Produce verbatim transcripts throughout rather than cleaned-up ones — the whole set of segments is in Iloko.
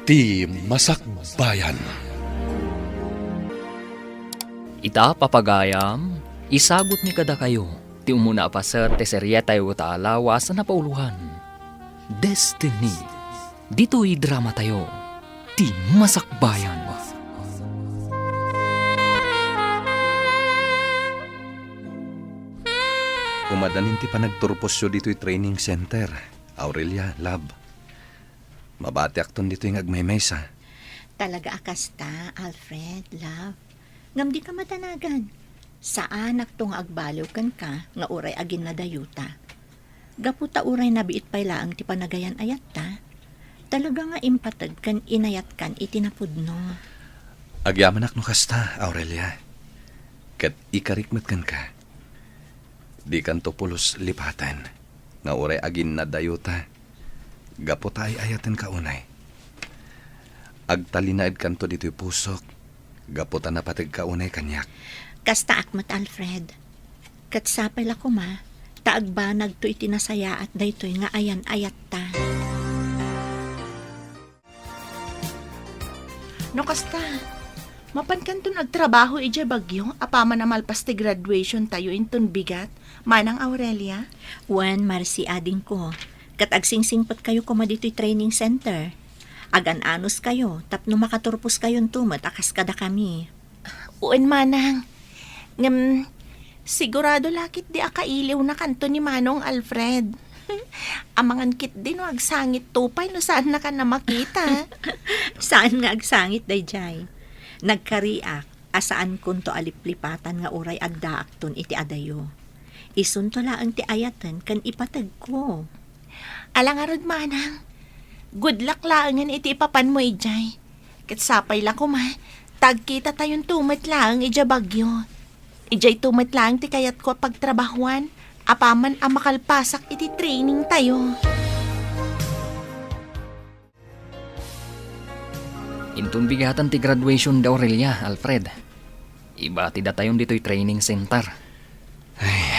Ti Masakbayan. Ita, papagayam, isagutmi kadakayo ti umuna a paset ti serietayo ta a lawas a napauloan, Destiny. Ditoy dramatayo, Ti Masakbayan. Umadanin ti panagturposyo ditoy training center, Aurelia, love. Mabatiakton ditoy nga agmaymaysa. Talaga a kasta, Alfred, love. Ngem dika madanagan. Saanakto nga agbaliw kenka nga uray aginnadayota. Gapu ta uray nabiit pay laeng ti panagayan-ayatta, talaga nga impateg ken inayatkan iti napudno. Agyamanak no kasta, Aurelia. Ket ikarik met kenka. Dikanto pulos lipaten nga uray aginnadayota gapu ta ay-ayatenka unay. Agtalinaedkanto ditoy pusok gapu ta napategka unay kaniak. Kastaak met, Alfred. Ket sapay la koma ta agbanagto iti nasayaat daytoy nga ayan-ayatta. No kasta, mapankanton agtrabaho idiay Baguio apaman a malpas ti graduation tayo inton bigat, Manang Aurelia? Wen, Marcy, adingko. Ket agsingsingpetkayo koma ditoy training center. Agan-anuskayo tapno makaturposkayonto met a kas kadakami. Wen, Manang. Ngem, sigurado la ketdi a kailiwnakanto ni Manong Alfred. Amangan ketdi no agsangitto pay no saannakan a makita. Saan nga agsangit daydiay. Nagkariak a saankonto a liplipatan nga uray addaakton iti adayo. Isunto laeng ti ayaten ken ipategko. Ala ngarud, Manang. Good luck laengen iti ipapanmo idiay. Ket sapay la koma ta agkitatayonto met laeng idiay Baguio. Idiayto met laeng ti kayatko a pagtrabahuan apaman a makalpasak iti training tayo. Inton bigatan ti graduation da Aurelia, Alfred, ibatidatayon ditoy training center. Ay,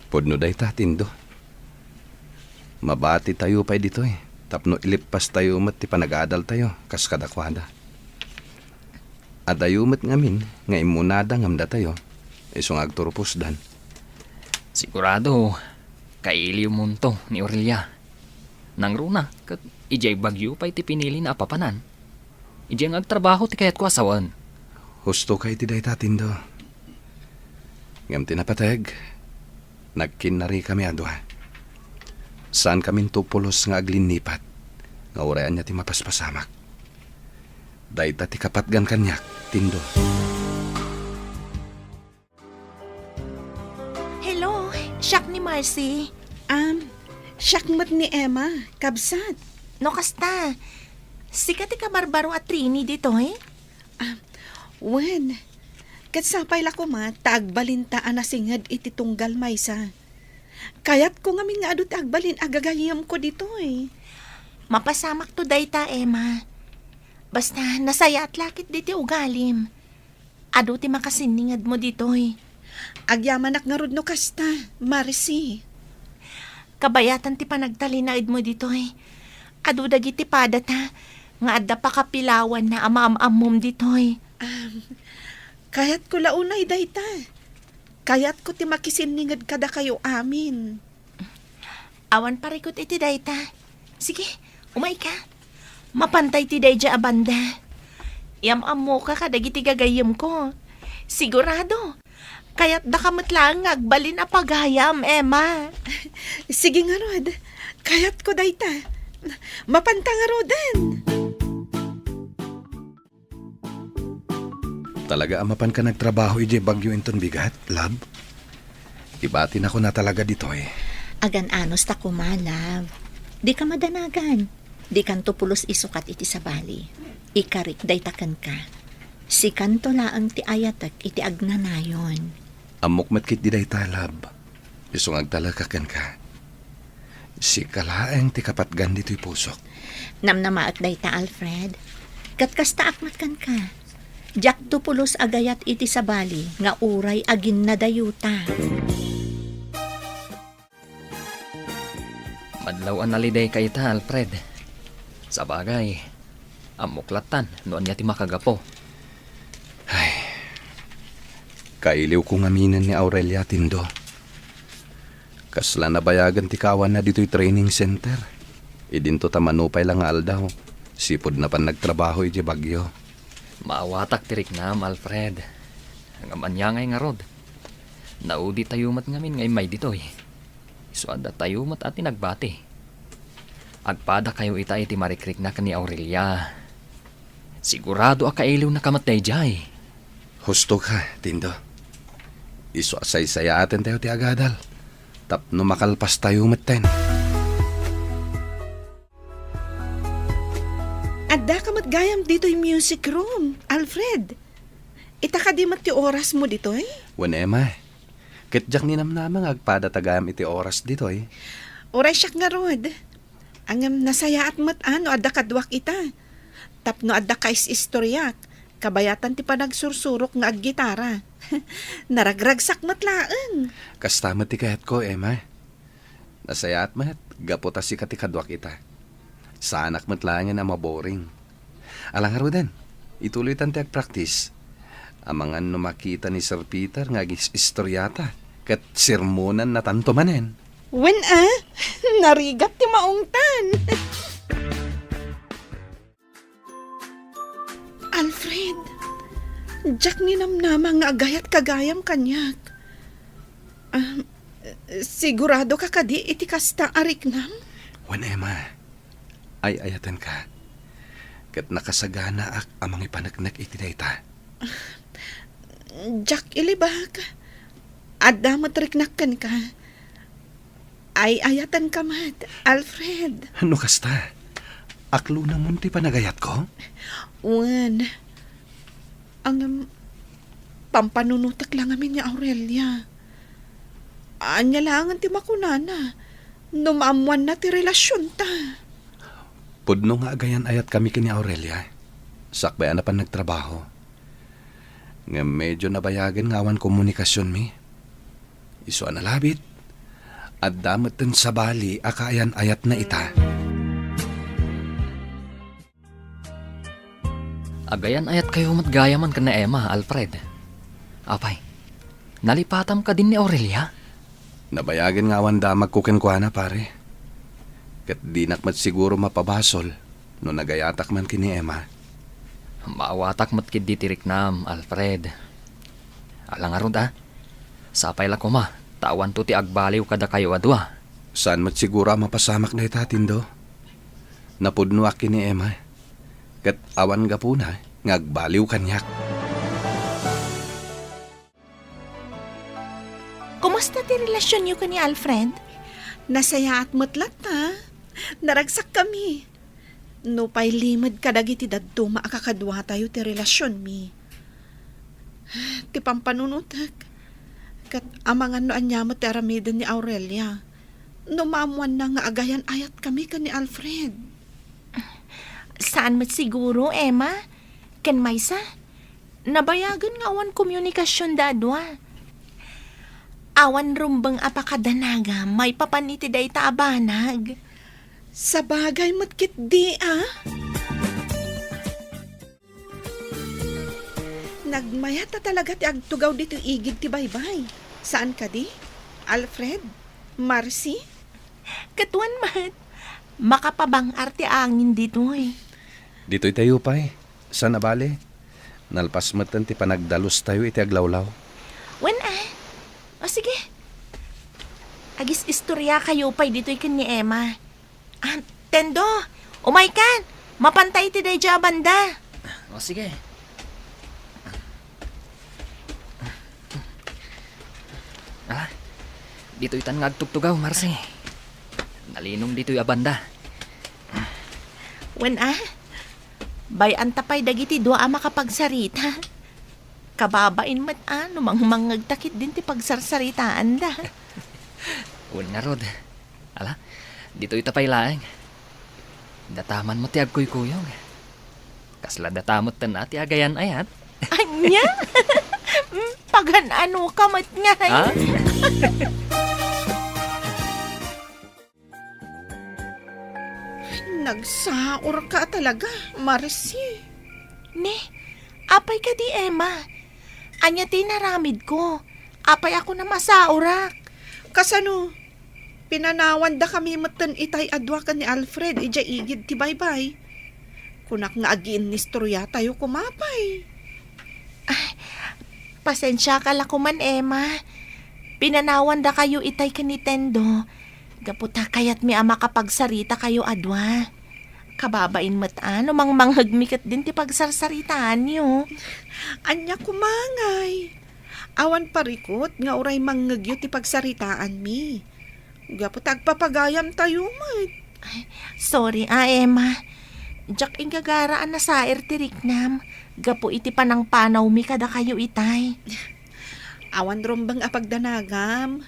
pudno dayta, Tindo. Mabatitayo pay ditoy tapno ileppastayo met ti panagadaltayo kas kadakuada. Adayo met ngamin nga immunada ngem datayo, isu nga agturposdan. Sigurado, kailiwmonto ni Aurelia. Nangruna, ket idiay Baguio pay ti pinilina a papanan. Idiay nga agtrabaho ti kayatko a sawen. Husto ka iti dayta, Tindo. Ngem ti napateg, nagkinnarikami a dua. Saankaminto pulos nga aglinnipat, nga uray ania ti mapaspasamak. Dayta ti kapatgan kaniak, Tindo. Hello, siak ni Marcy. Am, siak met ni Emma, kabsat. No kasta, sika ti kabarbaro a Trini ditoy? Ah, wen. Ket sapay la koma ta agbalinta a nasinged iti tunggal maysa. Kayatko ngamin nga adu ti agbalin a gagayyemko ditoy. Mapasamakto dayta, Emma. Basta, nasayaat la ketdi ti ugalim. Adu ti makasinningedmo ditoy. Agyamanak ngarud no kasta, Marcy. Kabayatan ti panagtalinaedmo ditoy. Adu dagiti padata nga adda pakapilawanna a maam-ammom ditoy. Am, kayatko la unay dayta. Kayatko ti makisinninged kadakayo amin. Awan parikut iti dayta. Sige, umayka. Mapantay ti daydiay a banda. Yam-ammoka kadagiti gagayyemko. Sigurado, kayatdaka met laeng nga agbalin a pagayam, Emma. Sige ngarud, kayatko dayta. Mapanta ngaruden. Talaga a mapanka nagtrabaho idiay Baguio inton bigat, love? Ibatinakon a talaga ditoy. Agan-anos ta koma, love. Dika madanagan. Dikanto pulos isukat iti sabali. Ikarik dayta kenka. Sikanto laeng ti ayatek iti agnanayon. Ammok met ketdi dayta, love. Isu nga agtalekak kenka. Sika laeng ti kapatgan ditoy pusok. Namnamaek dayta, Alfred. Ket kastaak met kenka. Diakto pulos a gayat iti sabali nga uray aginnadayota. Madlaw a nalidayka ita, Alfred. Sabagay, Ammok lattan no ania ti makagapu. Ay, kailiwko ngaminen ni Aurelia, Tindo. Kasla nabayagen ti kaawanna ditoy training center. Idinto ta mano pay la nga aldaw, sipud napan nagtrabaho iti bagyo. Maawatak ti riknam, Alfred. Ngem ania ngay ngarud? Nauditayo met ngamin nga immay ditoy. Isu a datayo met a ti nagbati. Agpadakayo ita iti marikrikna ken ni Aurelia. Sigurado a kailiwnaka met daydiay. Husto ka, Tindo. Isu a saysayaaten tayo ti agadal tapno makalpastayo metten. Addaka met gayam ditoy music room, Alfred. Ita kadi met ti orasmo ditoy? Wen, Emma. Ket diak ninamnama nga agpadata gayam iti oras ditoy. Uray siak ngarud. Ngem nasayaat met a no adda kaduak ita. Tapno adda kais-istoriak, kabayatan ti panagsursurok nga aggitara. Naragragsak met laeng. Kasta met ti kayatko, Emma. Nasayaat met, gapu ta sika ti kaduak ita. Saanak met laengen a maboring. Ala ngaruden, ituloytan ti agpraktis. Amangan no makita ni Sir Peter nga agis-istoriata, ket sermonannatanto manen. Wen a, narigat ti maungtan. Alfred, diak ninamnama nga agayatka gayam kaniak. Ah, siguradoka kadi iti kasta a riknam? Wen, Emma, ay-ayatenka. Ket nakasaganaak a mangipaneknek iti dayta. Diak ilibak. Adda met riknak kenka. Ay-ayatenka met, Alfred. No kasta, aklonamon ti panagayatko? Wen. Ngem, pampanunotek la ngamin ni Aurelia. Ania laengen ti makunana no maammoanna ti relasionta? Pudno nga agayan-ayatkami ken ni Aurelia, sakbay a napan nagtrabaho. Ngem medio nabayagen nga awan komunikasionmi. Isu a nalabit, adda metten sabali a kaayan-ayatna ita. Agayan-ayatkayo met gayamen ken ni Emma, Alfred. Apay, nalipatam kadin ni Aurelia? Nabayagen nga awan damagko kenkuana, pare. Ket dinak met siguro mapabasol no nagayatak man ken ni Emma. Maawatak met ketdi ti riknam, Alfred. Ala ngarud a, sapay la koma ta awanto ti agbaliw kadakayo a dua. Saan met siguro a mapasamak dayta, Tindo. Napudnoak ken ni Emma, ket awan gapuna nga agbaliw kaniak. Kumusta ti relasionyo ken ni Alfred? Nasayaat met latta. Naragsakkami. Nupay limed kadagiti dadduma a kakaduatayo ti relasionmi. Ti pampanunotek, ket amangan no ania met ti aramiden ni Aurelia no maammoanna nga agayan-ayatkami ken ni Alfred. Saan met siguro, Emma. Ken maysa, nabayagen nga awan komunikasionda a dua. Awan rumbeng a pakadanagam maipapan iti dayta a banag. Sabagay met ketdi a. Nagmayat a talaga ti agtugaw ditoy igid ti baybay. Saan kadi? Alfred? Marcy? Ket wen met, makapabang-ar ti angin ditoy. Ditoy tayo pay. Saan a bale, nalpas metten ti panagdalustayo iti aglawlaw. Wen a. O sige. Agis-istoriakayo pay ditoy ken ni Emma. Ah, Tendo, umaykan. Mapanta iti daydiay a banda. O, sige. Ah, ditoy tan nga agtugtugaw, Marcy. Nalinong ditoy a banda. Wen a, bay-anta pay dagiti dua a makapagsarita. Kababain met a no mangmangngegta ketdin ti pagsarsaritaanda. Wen ngarud. Ala, ditoy ta pay laeng. Dataman met ti agkuykuyog. Kasla datamet ten a ti agayan-ayat. Ania? Mm, pagan-anoka met ngay? Ha? Nagsaurka talaga, Marci. Ne, apay kadi, Emma? Ania ti inaramidko? Apay a kunam a saurak? Kasano? Pinanawandakami metten itay a dua ken ni Alfred idiay igid ti baybay. Kunak nga agiinnistoriatayo koma pay. Ay, pasensiaka la koman, Emma. Pinanawandakayo itay ken ni Tendo. Gapu ta kayatmi a makapagsaritakayo a dua. Kababain met a no mangmanghegmi ketdin ti pagsarsaritaanyo. Ania koma ngay? Awan parikut nga uray mangngegyo ti pagsaritaanmi. Gapu ta agpapagayamtayo met. Ay, sorry a, Emma. Diak inggagara a nasair ti riknam gapu iti panangpanawmi kadakayo itay. Awan rumbeng a pagdanagam.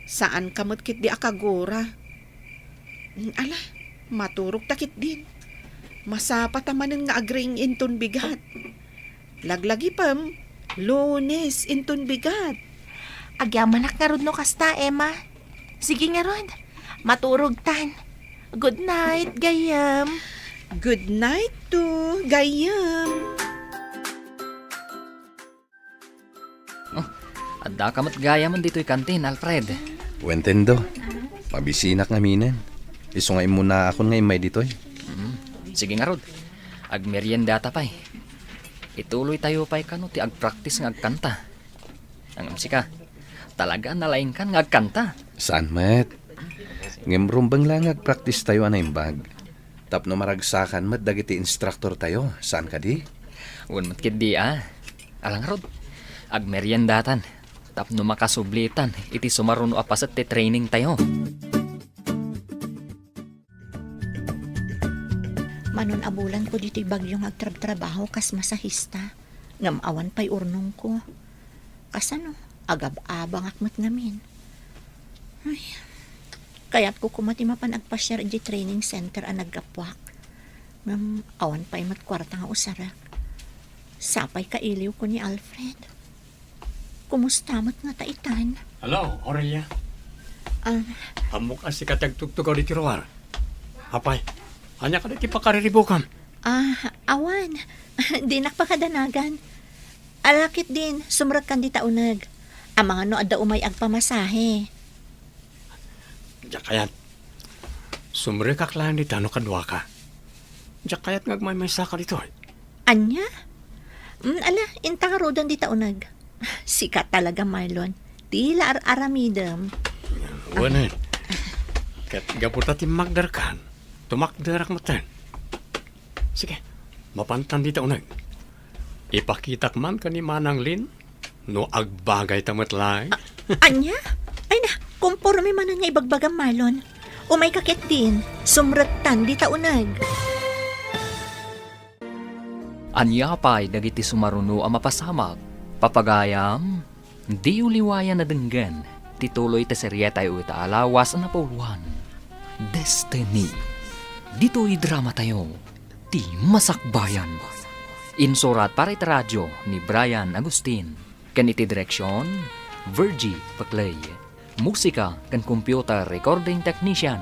Saanka met ketdi a kagura. Ala, maturogta ketdin. Masapata manen nga agriing inton bigat. Laglagipem, Lunes inton bigat. Agyamanak ngarud no kasta, Emma. Sige ngarud, maturogtan. Good night, gayyem. Good night too, gayyem. Oh, addaka met gayamen ditoy kantin, Alfred. Wen, Tendo, mabisinak ngaminen. Isu nga immunaakon nga immay ditoy. Mm, sige ngarud. Agmeriendata pay. Ituloytayo pay kano ti agpraktis nga agkanta. Ngem sika, talaga a nalaingkan nga agkanta. Saan met? Ngem rumbeng la nga agpraktistayo a naimbag. Tapno maragsakan met dagiti instructortayo, saan kadi? Wen met ketdi a. Ala ngarud, agmeriendatan tapno makasublitan iti sumaruno a paset ti trainingtayo. Manon a bulanko ditoy Baguio nga agtrabtrabaho kas masahista, ngem awan pay urnongko. Kasano, agab-abangak met ngamin. Ay, kayatko koma ti mapan agpasiar idiay training center a naggapuak. Ngem awan pay met kuarta nga usarek. Sapay kailiwko ni Alfred. Kumusta met ngata itan? Hello, Aurelia. Ah. Ammok a sika ti agtugtugaw ditoy ruar. Apay, ania kadi ti pakariribukam? Ah, awan. Dinak pakadanagan. Ala ketdin, sumrekkan dita uneg. Amangan no adda umay agpamasahe. Diak kayat. Sumrekak laeng dita no kaduaka. Diak kayat nga agmaymaysaka ditoy. Ania? Mm, ala, inta ngaruden dita uneg. Sika talaga, Marlon. Ti la ar-aramidem. Wen, ket gapu ta timmakderkan, tumakderak metten. Sige, mapantan dita uneg. Ipakitak man ken ni Manang Lin no agbagayta met laeng. A-, ania? Ay na, komporme manen nga ibagbagam, Marlon. Umayka ketdin, sumrektan dita uneg. Ania pay dagiti sumaruno a mapasamak? Papagayam, diyo liwayan a denggen ti tuloy ti serietayo ita a lawas a napauluan, Destiny. Ditoy dramatayo, Ti Masakbayan. Insurat para iti radio ni Brian Agustin. Ken iti direksion, Virgie Paclay. Musika ken computer recording technician,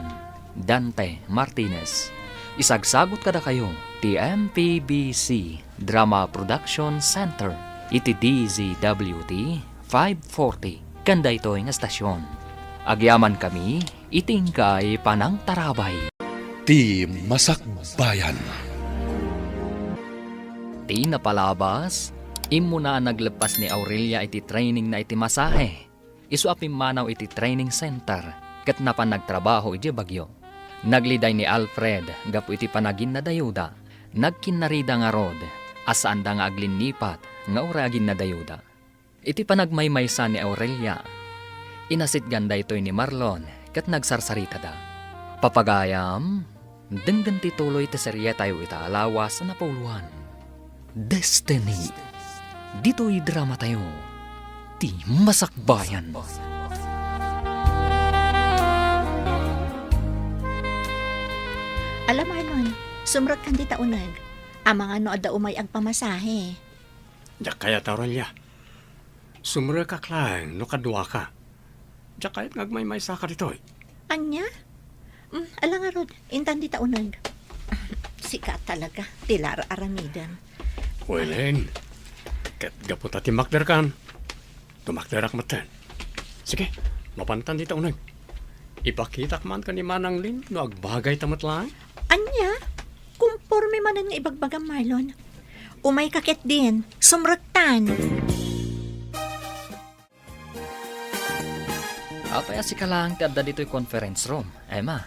Dante Martinez. Isagsagut kadakayo ti M P B C Drama Production Center iti D Z W T five forty ken daytoy nga estasion. Agyamankami iti inkay panangtarabay. Ti Masakbayan. Ti napalabas, immuna a nagleppas ni Aurelia iti trainingna iti masahe. Isu a pimmanaw iti training center ket napan nagtrabaho idiay Baguio. Nagliday ni Alfred gapu iti panaginnadayuda. Nagkinnarida ngarud a saanda nga aglinnipat nga uray aginnadayuda. Iti panagmaymaysa ni Aurelia, inasitgan daytoy ni Marlon ket nagsarsaritada. Papagayam, denggen ti tuloy ti serietayo ita a lawas a napauluan, Destiny. Ditoy dramatayo, Ti Masakbayan. Ala, Marlon, sumrekkan dita uneg. Amangan no adda umay agpamasahe. Diak kayat, Aurelia. Sumrekak laeng no kaduaka. Diak kayat nga agmaymaysaka ditoy. Ania? Mm, ala ngarud, intan dita uneg. Sika talaga, ti ar-aramidem. Welen, ket gapu ta timmakderkan, tumakderak metten. Sige, mapantan dita uneg. Ipakitak man ken ni Manang Lin no agbagayta met laeng. Ania? Kumporme manen nga ibagbagam, Marlon. Umayka ketdin, sumrektan. Apay a sika laeng ti adda ditoy conference room, Emma?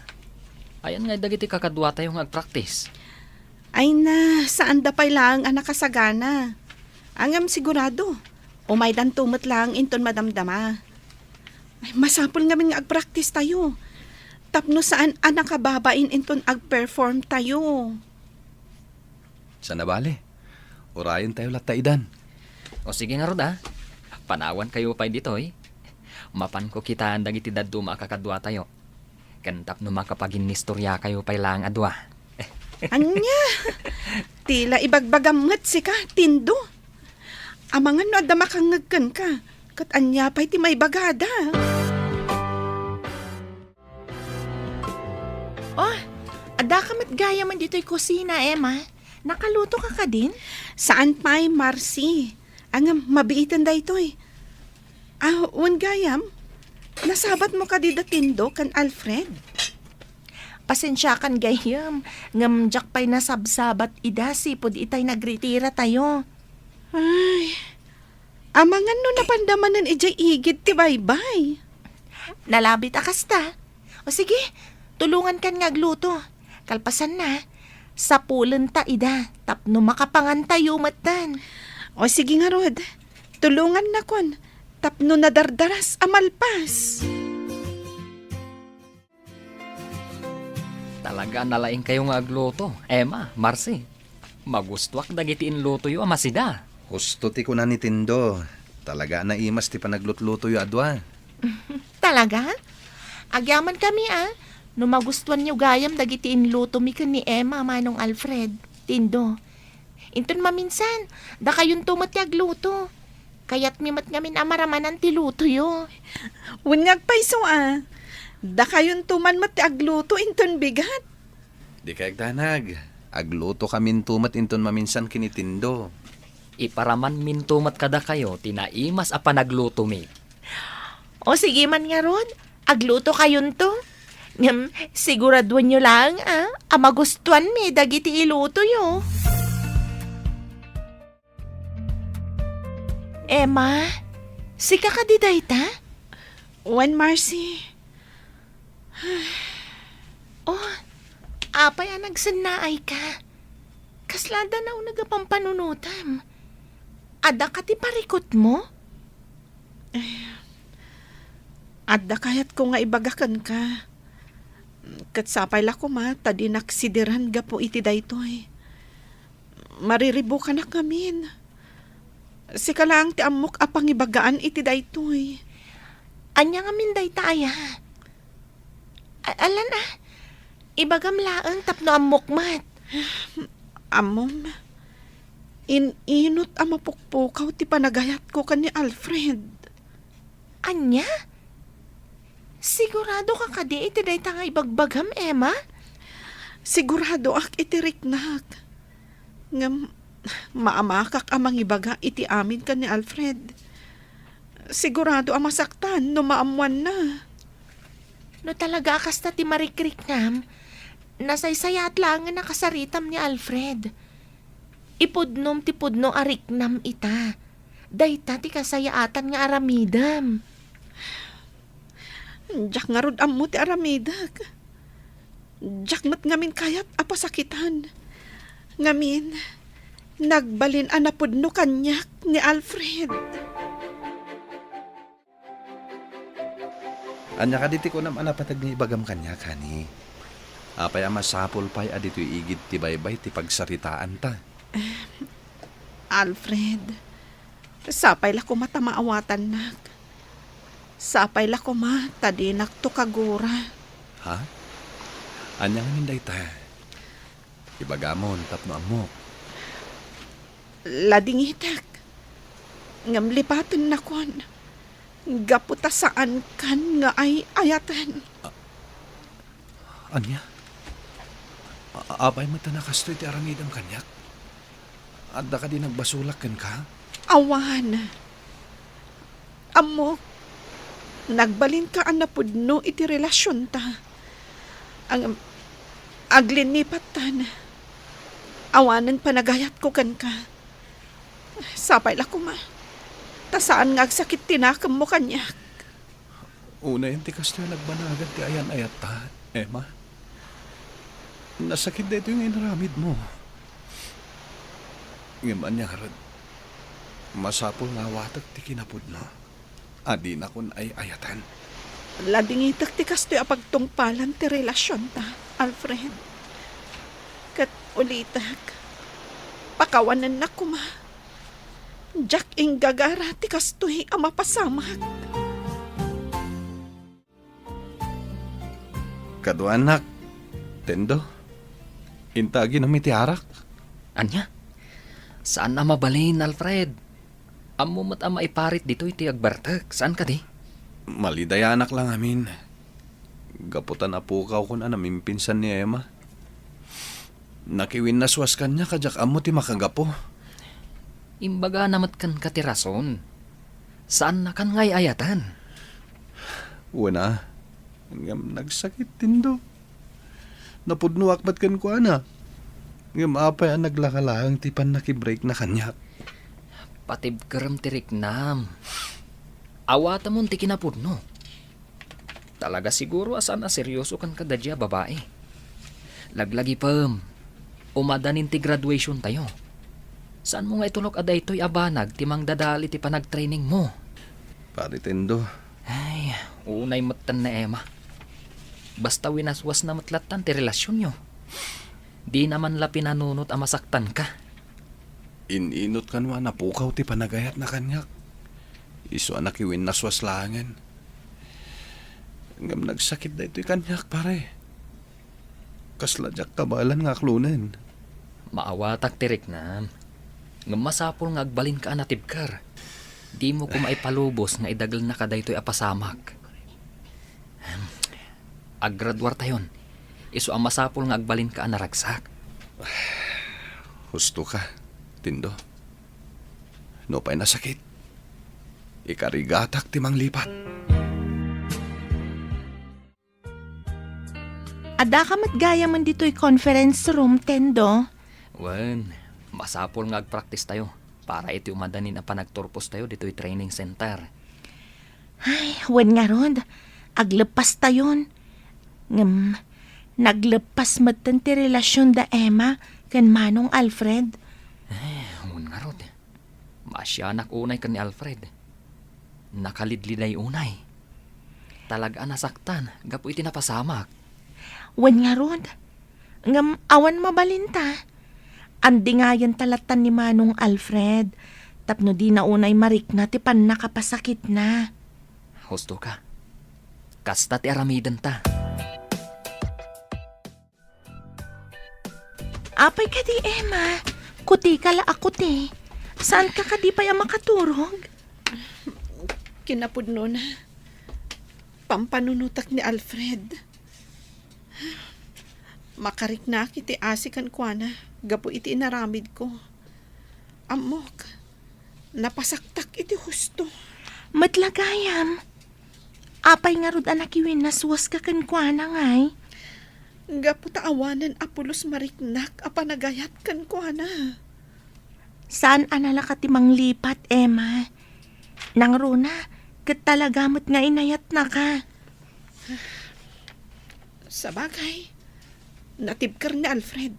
Ayan ngay dagiti kakaduatayo nga agpraktis? Ay na, saanda pay laeng a nakasagana. Ngem sigurado, umaydanto met laeng inton madamdama. Ay, masapul ngamin nga agpraktistayo. Tapno saan a nakababain inton agperformtayo. Saan a bale. Urayentayo latta idan. O sige ngarud a. Panawankayo pay ditoy. Mapanko kitaen dagiti dadduma a kakaduatayo. Ken tapno makapaginnistoriakayo pay laeng a dua. Ania? Ti la ibagbagam met sika, Tindo. Amangan no adda makangngeg kenka, ket ania pay ti maibagada? Oh, addaka met gayamen ditoy kusina, Emma. Nakalutoka kadin? Saan pay, Marcy. Ngem mabiiten daytoy. Ah, wen gayam, nasabatmo kadi da Tindo ken Alfred? Pasensiakan gayam, ngem diak pay nasabsabat ida sipud itay nagritiratayo. Ay, amangan no napanda manen idiay igid ti baybay. Nalabit a kasta. O sige, tulongankan nga agluto. Kalpasanna, sapulenta ida tapno makapangantayo metten. O sige ngarud, tulongannakon tapno nadardaras a malpas. Talaga a nalaingkayo nga agluto, Emma, Marcy. Magustuak dagiti inlutoyo a masida. Husto ti kuna ni Tindo. Talaga a naimas ti panaglutlutoyo a dua. Talaga? Agyamankami a, no magustuanyo gayam dagiti inlutomi ken ni Emma, Manong Alfred, Tindo. Inton maminsan, dakayonto met ti agluto. Kayatmi met ngamin a maramanan ti lutoyo. Wen nga agpayso a, dakayonto man met ti agluto inton bigat. Dikay agdanag. Aglutokaminto met inton maminsan ken ni Tindo. Iparamanminto met kadakayo ti naimas a panaglutomi. O sige man ngarud, aglutokayonto. Ngem siguraduenyo laeng a, a magustuanmi dagiti ilutoyo. Emma, sika kadi dayta? Wen, Marcy. Oh, apay a nagsennaayka? Kasla adda nauneg a pampanunotem? Adda ka ti parikutmo? Eh, adda kayatko nga ibaga kenka. Ket sapay la koma ta dinak sidiran gapu iti daytoy. Mariribukanak ngamin. Sika laeng ti ammok a pangibagaan iti daytoy. Ania ngamin dayta aya? A-, alan a? Ibagam laeng tapno ammok met. Ammom, in-inut a mapukpukaw ti panagayatko ken ni Alfred. Ania? Sigurado ka kadi iti dayta nga ibagbagam, Emma? Siguradoak iti riknak. Ngem maamakak a mangibaga iti amin ken ni Alfred. Sigurado a masaktan no maammoanna. No talaga a kasta ti marikriknam, nasaysayaat laengen a kasaritam ni Alfred. Ipudnom ti pudno a riknam ita. Dayta ti kasayaatan nga aramidem. Diak ngarud ammo ti aramidek. Diak met ngamin kayat a pasakitan. Ngamin, nagbalin a napudno kaniak ni Alfred. Ania kadi ti kunam a napateg nga ibagam kaniak, honey? Apay a masapul pay a ditoy igid ti baybay ti pagsaritaanta? Alfred, sapay la koma ta maawatannak. Sapay la koma ta dinakto kagura. Ha? Ania ngamin dayta? Ibagamon tapno ammok. Ladingitek. Ngem lipatennakon. Gapu ta saankan nga ay-ayaten. A-, ania? A-, apay met a kastoy ti aramidem kaniak? Adda kadi nagbasolak kenka? Awan. Ammok, nagbalinka a napudno iti relasionta. Ang, aglinnipattan, awanen panagayatko kenka. Sapay la koma, ta saan nga agsakit ti nakemmo kaniak. Unayen ti kastoy a nagbanagan ti ayan-ayatta, Emma. Nasakit daytoy nga inaramidmo. Ngem ania ngarud, masapul nga awatek ti kinapudno a dinakon ay-ayatan. Ladingitek ti kastoy a pagtungpalan ti relasionta, Alfred. Ket ulitek, pakawanennak koma. Diak inggagara ti kastoy a mapasamak. Kaduanak, Tendo, inta aginom iti arak. Ania? Saan a mabalin, Alfred. Ammo met a maiparit ditoy ti agbartek, saan kadi? Malidayanak la ngamin. Gapu ta napukawkon a namimpinsan ni Emma. Nakiwinnaswas kaniak a diak ammo ti makagapu. Imbagana met kenka ti rason. Saannakan nga ay-ayatan. Wen a, ngem nagsakit, Tendo. Napudnoak met kenkuana. Ngem apay a naglaka laeng ti pannakibreakna kaniak? Patibkerem ti riknam. Awatemon ti kinapudno. Talaga siguro a saan a seryoso kenka daydiay a babai. Laglagipem, umadanin ti graduationtayo. Saanmo nga itulok a daytoy a banag ti mangdadael iti panagtrainingmo? Pare Tendo. Ay, unay metten ni Emma. Basta winaswasna met lattan ti relasionyo. Dina man la pinanunot a masaktanka. In-inot kano a napukaw ti panagayatna kaniak. Isu a nakiwinnaswas laengen. Ngem nagsakit daytoy kaniak, pare. Kasla diak kabaelan nga aklonen. Maawatak ti riknam. Ngem masapul nga agbalinka a natibker. Dimo koma ipalubos nga idagelnaka daytoy a pasamak. Ahem. Aggraduartayon. Isu a masapul nga agbalinka a naragsak. Husto ka, Tindo. Nupay nasakit, ikarigatak ti manglipat. Addaka met gayamen ditoy conference room, Tendo? Wen, masapul nga agpraktistayo para iti umadanin a panagturpostayo ditoy training center. Ay, wen ngarud, agleppastayon. Ngem, nagleppas metten ti relasion da Emma ken Manong Alfred. Eh, wen ngarud. Maasianak unay ken ni Alfred. Nakalidliday unay. Talaga a nasaktan gapu iti napasamak. Wen ngarud, ngem awan mabalinta. Andingayenta lattan ni Manong Alfred tapno dina unay marikna ti pannakapasakitna. Husto ka. Kasta ti aramidenta. Apay kadi, Emma? Kuti ka la a kuti. Saanka kadi pay a makaturog? Kinapudnona, pampanunotak ni Alfred. Makariknaak iti asi kenkuana gapu iti inaramidko. Ammok, napasaktak iti husto. Met la gayam, apay ngarud a nakiwinnaswaska kenkuana, ngay? Gapu ta awanen a pulos mariknak a panagayat kenkuana. Saan a nalaka ti manglipat, Emma. Nangruna, ket talaga met nga inayatnaka. Sabagay, natibker ni Alfred.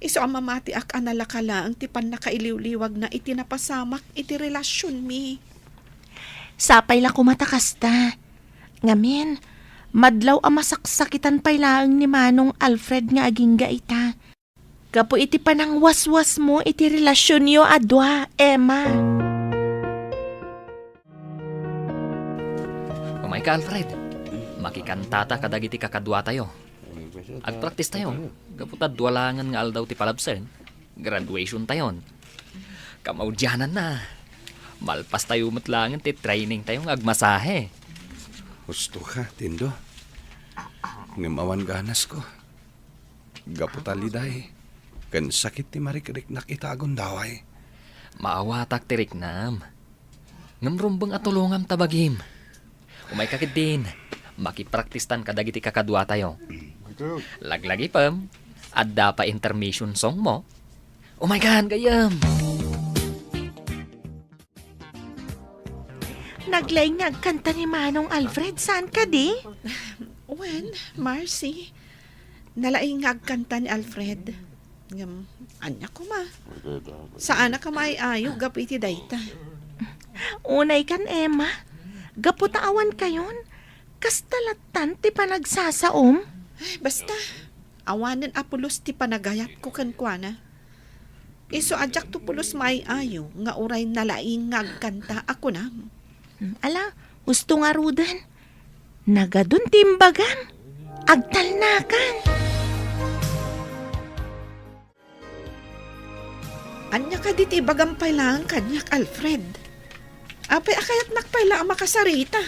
Isu a mamatiak a nalaka laeng ti pannakailiwliwagna iti napasamak iti relasionmi. Sapay la koma ta kasta. Ngamin, madlaw a masaksakitan pay laeng ni Manong Alfred nga agingga ita. Gapu iti panangwaswasmo iti relasionyo a dua, Emma. Umayka, Alfred. Makikantata kadagiti kakaduatayo. Agpraktistayo. Gapu ta dua laengen nga aldaw ti palabsen, graduationtayon. Kamaudiananna, malpastayo met laengen ti trainingtayo nga agmasahe. Husto ka, Tindo. Ngem awan ganasko. Gapu ta liday ken sakit ti marikriknak ita a gundaway. Maawatak ti riknam. Ngem rumbeng a tulongam ta bagim. Umayka ketdin. Makipraktistan kadagiti kakaduatayo. Laglagipem, adda pay intermission songmo? Umaykan, gayyem! Naglaing nga agkanta ni Manong Alfred, saan kadi? Wen, Marcy, nalaing nga agkanta ni Alfred. Ngem, ania koma? Saanak a maay-ayo gapu iti dayta. Unaykan, Emma. Gapu ta awankayon, kasta lattan ti panagsasaom? Ay, basta, awanen a pulos ti panagayatko kenkuana. Isu a diakto pulos maay-ayo nga uray nalaing nga agkanta a kunam. Hmm, ala, husto ngaruden. Nagadun ti imbagam. Agtalnakan. Ania kadi ti ibagam pay laeng kaniak, Alfred? Apay a kayatnak pay la a makasarita?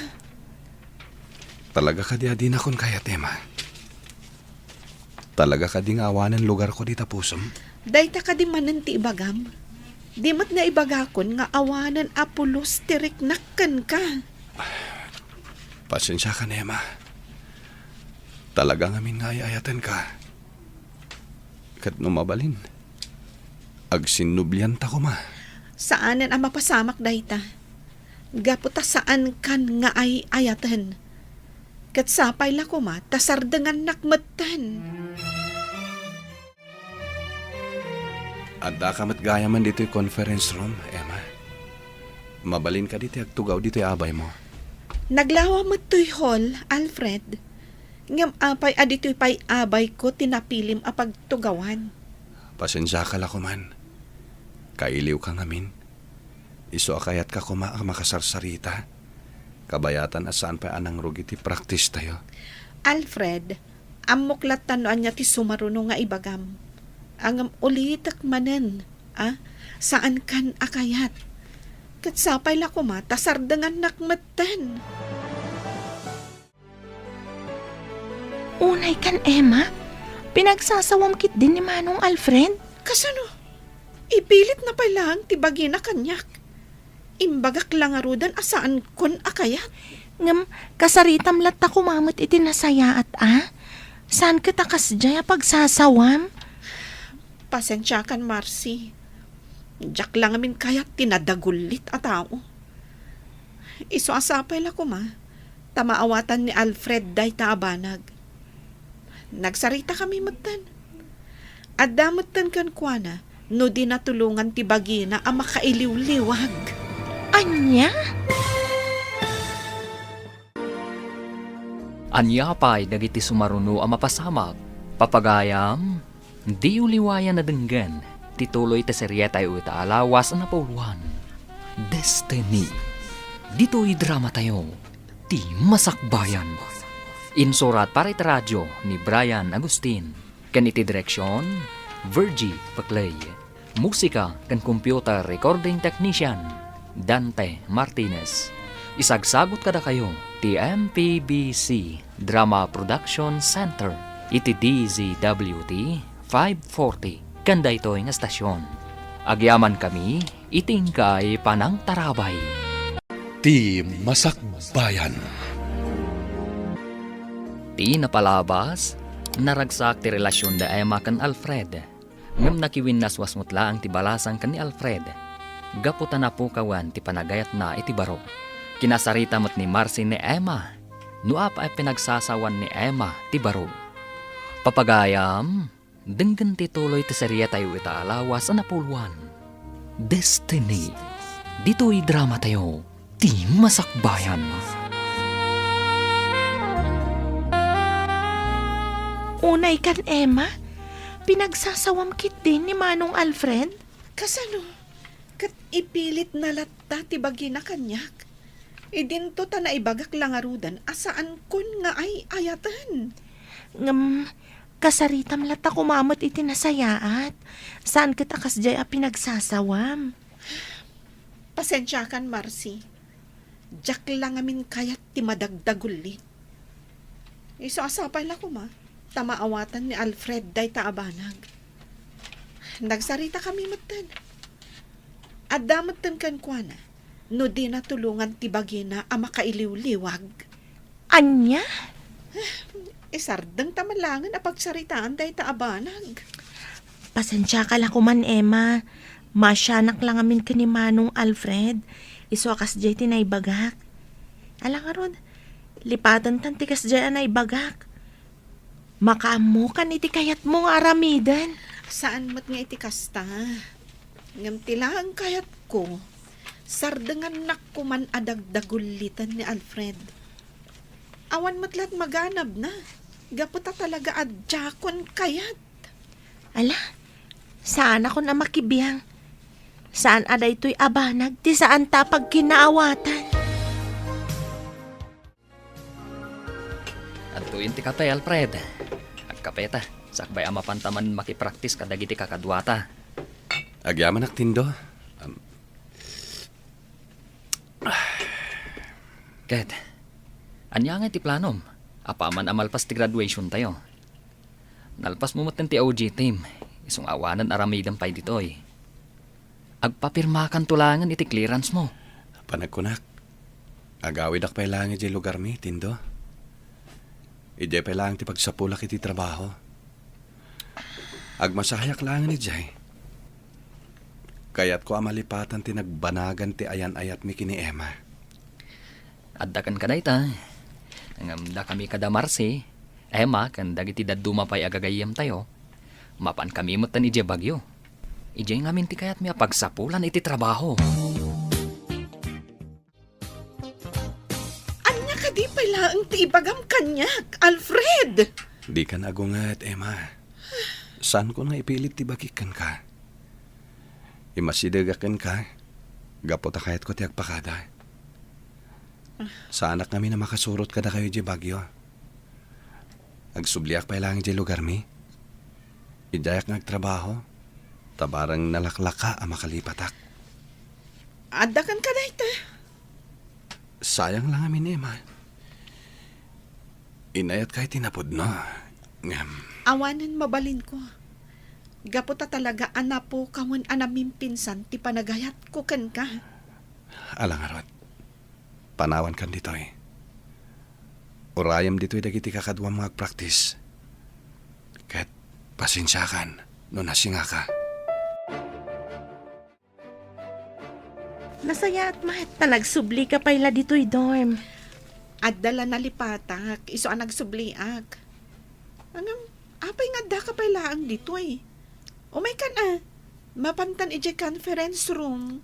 Talaga kadi a dinakon kayat, Emma? Talaga kadi nga awanen lugarko dita pusom? Dayta kadi manen ti ibagam? Di met nga ibagakon nga awanen a pulos ti riknak kenka. Pasensiakan, Emma. Talaga ngamin nga ay-ayatenka. Ket no mabalin, agsinnublianta koma. Saanen a mapasamak dayta. Gapu ta saankan nga ay-ayaten. Ket sapay la koma ta sardengannak metten. Addaka met gayamen ditoy conference room, Emma. Mabalin kadi ti agtugaw ditoy abaymo? Naglawa met toy hall, Alfred. Ngem apay a ditoy pay abayko ti napilim a pagtugawan? Pasensiaka la koman. Kailiwka ngamin. Isu a kayatka koma a makasarsarita. Kabayatan a saan pay a nangrugi ti practice tayo. Alfred, ammok latta no ania ti sumaruno nga ibagam. Ngem ulitek manen, a, saankan a kayat. Ket sapay la koma ta sardengannak metten. Unaykan, Emma, pinagsasawam ketdin ni Manong Alfred. Kasano? Ipilitna pay laeng ti bagina kaniak. Imbagak la ngaruden a saankon a kayat. Ngem, kasaritam latta koma met iti nasayaat a. Saan ket a kasdiay a pagsasawam? Pasensiakan, Marcy. Diak la ngamin kayat ti nadagullit a tao. Isu a sapay la koma, ta maawatan ni Alfred dayta a banag. Nagsaritakami metten. Adda metten kenkuana no di natulongan ti bagina a makailiwliwag. Ania? Ania pay dagiti sumaruno a mapasamak? Papagayam, diyo liwayan a denggen ti tuloy ti serietayo ita a lawas a napauluan, Destiny. Ditoy dramatayo, Ti Masakbayan. Insurat para iti radio ni Brian Agustin. Ken iti direksion, Virgie Peclay. Musika ken computer recording technician, Dante Martinez. Isagsagut kadakayo ti M P B C Drama Production Center iti D Z W T five forty ken daytoy nga estasion. Agyamankami iti inkay panangtarabay. Ti Masakbayan. Ti napalabas, naragsak ti relasion da Emma ken Alfred. Ngem nakiwinnaswas met laeng ti balasang ken ni Alfred, gapu ta napukawan ti panagayatna iti baro. Kinasarita met ni Marcy ni Emma no apay a pinagsasawan ni Emma ti baro. Papagayam, denggen ti tuloy ti serietayo ita a lawas a napauluan, Destiny. Ditoy dramatayo, Ti Masakbayan. Unaykan, Emma, pinagsasawam ketdin ni Manong Alfred? Kasano? Ket ipilitna latta ti bagina kaniak. Idinto ta naibagak la ngaruden a saankon nga ay-ayaten. Ngem, kasaritam latta koma met iti nasayaat. Saan ket a kasdiay a pinagsasawam. Pasensiakan, Marcy. Diak la ngamin kayat ti madagdagullit. Isu a sapay la koma, ta maawatan ni Alfred dayta a banag. Nagsaritakami metten. Adda metten kenkuana no dina tulongan ti bagina a makailiwliwag. Ania? Isardengta man laengen a pagsaritaan dayta a banag. Pasensiaka la koman, Emma. Maasianak la ngamin ken ni Manong Alfred. Isu a kasdiay ti naibagak. Ala ngarud, lipatentan ti kasdiay a naibagak. Makaammokan iti kayatmo nga aramiden. Saan met nga iti kasta. Ngem ti laeng kayatko, sardengannak koman a dagdagullitan ni Alfred. Awan met la't maganabna, gapu ta talaga a diakon kayat. Ala, saanakon a makibiang. Saan a daytoy a banag ti saanta a pagkinaawatan. Adtoyen ti kape, Alfred. Agkapeta, sakbay a mapanta man makipraktis kadagiti kakaduata. Agyamanak, Tindo. Am, Ket, ania ngay ti planom? Apaman a malpas ti graduation tayo. Nalpasmo metten ti O G team, isu nga awanen aramidem pay ditoy. Agpapirmakanto laengen iti clearance mo. Panagkunak, agawidak pay laeng idiay lugarmi, Tindo. Idiay pay laeng ti pagsapulak iti trabaho. Agmasahayak laengen idiay. Kayatko a malipatan ti nagbanagan ti ayan-ayatmi ken ni Emma. Adda kenka dayta. Ngem dakami kada Marcy, Emma, ken dagiti dadduma pay a gagayyemtayo, mapankami metten idiay Baguio. Idiay ngamin ti kayatmi a pagsapulan iti trabaho. Ania kadi pay laeng ti ibagam kaniak, Alfred? Dikan agunget, Emma. Saanko nga ipilit ti bagik kenka. Imasidegak kenka, gapu ta kayatko ti agpakada. Saanak ngamin a makasurot kadakayo idiay Baguio. Agsubliak pay laeng idiay lugarmi. Idiayak nga agtrabaho, ta bareng nalaklaka a makalipatak. Adda kenka dayta. Sayang la ngamin, Emma. Inayatka iti napudno. Ngem, awanen mabalinko. Gapu ta talaga a napukawen a namimpinsan ti panagayatko kenka. Ala ngarud, panawankan ditoy. Urayem ditoy dagiti kakaduam nga agpraktis. Ket pasensiakan no nasingaka. Nasayaat met ta nagsublika pay la ditoy dorm. Adda la nalipatak, isu a nagsubliak. Ngem, apay nga addaka pay laeng ditoy? Umaykan a, mapantan idiay conference room.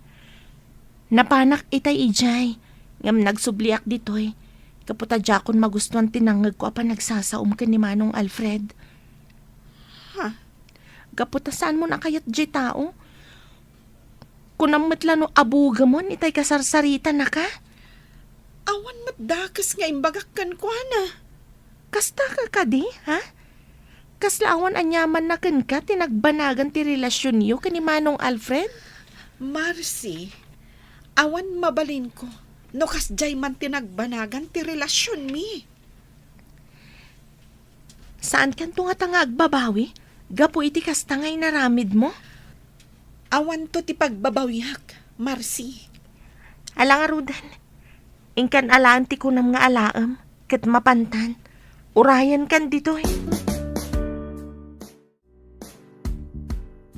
Napanak itay idiay, ngem nagsubliak ditoy. Gapu ta diakon magustuan ti nangngegko a panagsasaom ken ni Manong Alfred. Ha? Gapu ta saanmon a kayat diay tao? Kunam met la no abugemon itay kasarsaritanaka? Awan met dakes nga imbagak kenkuana. Kasta ka kadi, ha? Kasla awan aniamanna kenka ti nagbanagan ti relasionyo ken ni Manong Alfred? Marcy, awan mabalinko no kasdiay man ti nagbanagan ti relasionmi. Saankanto ngata nga agbabawi gapu iti kasta nga inaramidmo? Awanto ti pagbabawiak, Marcy. Ala ngaruden, inkan alaen ti kunam nga alaem, ket mapantan, urayenkan ditoy.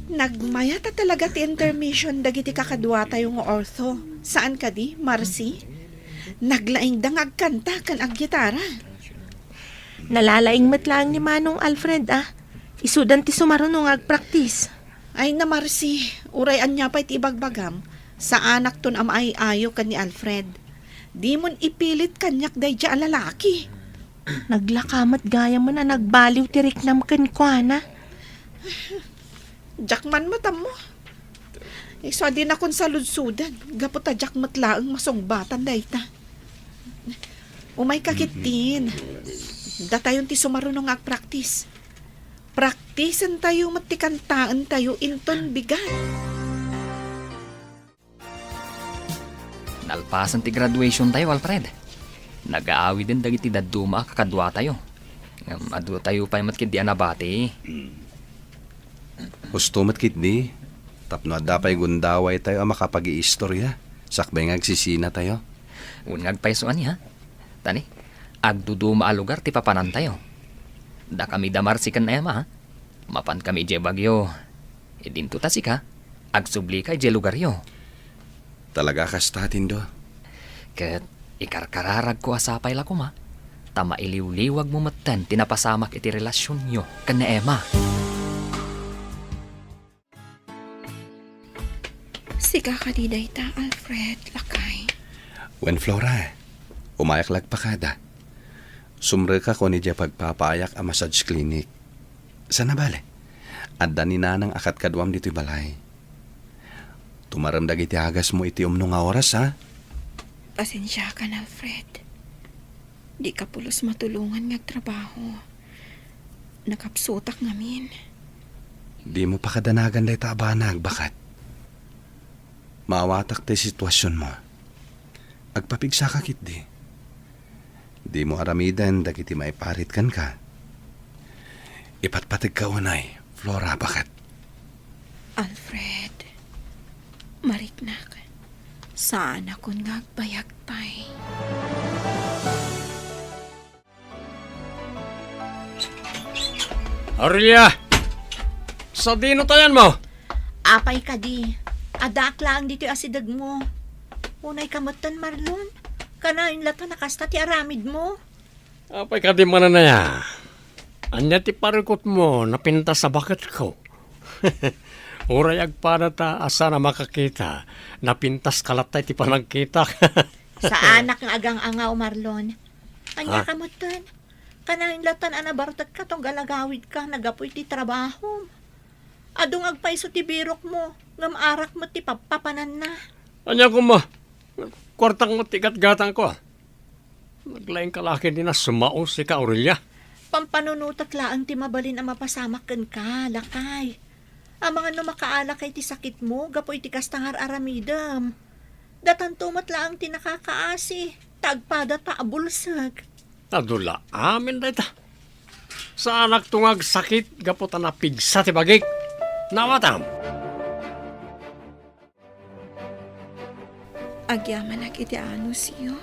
Nagmayat a talaga ti intermission dagiti kakaduatayo nga ortho. Saan kadi, Marcy? Naglaingda nga agkanta ken aggitara. Nalalaing met laeng ni Manong Alfred, a. Isudan ti sumaruno nga agpraktis. Ay na, Marcy, uray ania pay ti ibagbagam, saanakton a maay-ayo ken ni Alfred. Dimon ipilit kaniak daydiay a lalaki. Naglaka met gayamen a nagbaliw ti riknam kenkuana. Diak man met ammo. Isu a dinakon saludsodan, gapu ta diak met laeng masungbatan dayta. Umayka ketdin. Datayon ti sumaruno nga agpraktis. Praktisentayo met ti kantaentayo inton bigat. Nalpasen ti graduation tayo, Alfred. Nagaawiden dagiti dadduma a kakaduatayo. Ngem, adu tayo pay met ketdi a nabati. Husto met ketdi, tapno adda pay gundawaytayo a makapagiistorya, sakbay nga agsisinatayo. Wen nga agpayso ania. Tani, agduduma a lugar ti papanantayo. Dakami da Marci ken Emma, ha? Mapankami idiay Baguio. Idinto ta sika, agsubli ka idiay lugaryo. Talaga kasta, Tindo? Ket ikarkararagko a sapay la koma, ta mailiwliwagmo metten ti napasamak iti relasionyo ken ni Emma. Sika kadi dayta, Alfred, lakay? Wen, Flora, umayak la agpakada. Sumrekak idiay pagpapaayak a massage clinic. Saan a bale, adda ni Nanang a kadkaduam ditoy balay. Tumarem dagiti agasmo iti umno nga oras, ha? Pasensiakan, Alfred. Dika pulos matulongan nga agtrabaho. Nakapsutak ngamin. Dimo pakadanagan dayta a banag, baket. Maawatak ti situasionmo. Agpapigsaka ketdi. Dimo aramiden dagiti maiparit kenka. Ipatpategka unay, Flora, baket. Alfred, mariknak, saanakon nga agbayag pay. Aurelia! Sadino tayanmo? Apay kadi, addaak laeng ditoy asidegmo. Unayka metten, Marlon? Kanayon latta a kasta ti aramidmo? Apay kadi manen aya? Ania ti parikutmo, napintas a baketko? Uray agpada ta a saan a makakita, napintaska latta iti panagkitak. Saanak nga agang-angaw, Marlon. Ania Ha? ka metten? Kanayon latta a nabartekka tunggal agawidka, naggapu iti trabahom. Adu nga agpayso ti birokmo, ngem arak met ti pappapananna. Ania koma? Kuartak met ti gatgatangko. Naglaingka la ketdi a sumao sika, Aurelia. Pampanunotek laeng ti mabalin a mapasamak kenka, lakay. Amangan no makaalakay ti sakitmo gapu iti kasta nga ar-aramidem. Datanto met laeng ti nakakaasi, ta agpada ta a bulsek. Adu la amin dayta. Saanakto nga agsakit gapu ta napigsa ti bagik. Naawatam. Agyamanak iti anusyo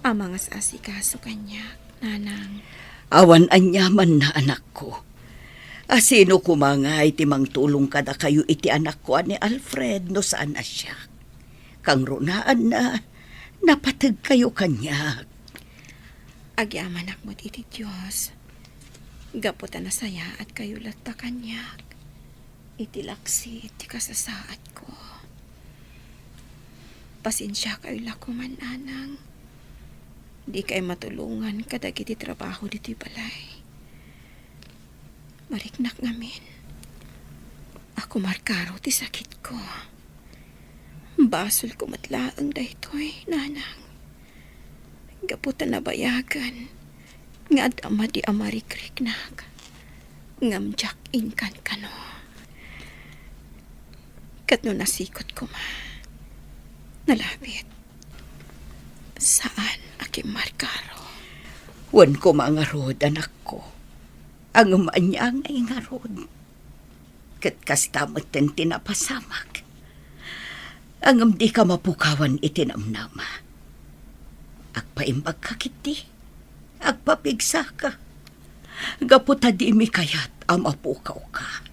a mangas-asikaso kaniak, Nanang. Awan aniamanna, anakko. A sino koma ngay ti mangtulong kadakayo iti anakko a ni Alfred no saan a siak? Kangrunaanna, napategkayo kaniak. Agyamanak met iti Dios, gapu ta nasayaatkayo latta kaniak iti laksid ti kasasaadko. Pasensiakayo la koma, Nanang. Dikay matulongan kadagiti trabaho ditoy balay. Mariknak ngamin a kumarkaro ti sakitko. Basolko met laeng daytoy, Nanang. Gapu ta nabayagen nga adda madi a marikriknak, ngem diak inkankano. Ket no nasikot koma, nalabit, saan a kimmarkaro. Wen koma ngarud, anakko. Ngem ania ngay ngarud? Ket kasta metten ti napasamak. Ngem dika mapukawan iti namnama. Agpaimbagka ketdi. Agpapigsaka. Gapu ta dimi kayat a mapukawka.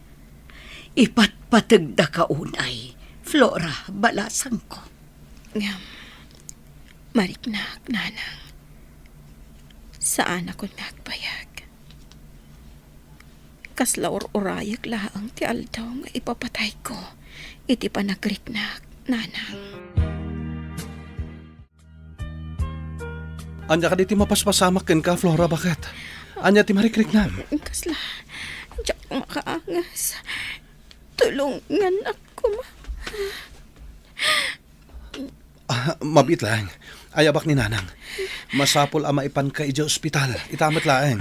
Ipatpategdaka unay, Flora, balasangko. Ngem, mariknak, Nanang. Saanakon nga agbayag. Kasla ur-urayek laeng ti aldaw nga ipapatayko iti panagriknak, Nanang. Ania kadi ti mapaspasamak kenka, Flora, baket? Ania ti marikriknam? Kasla, diak makaangas. Tulonganak koma. Ah, mabiit laeng. Ayabak ni Nanang. Masapul a maipanka idiay ospital. Ita met laeng.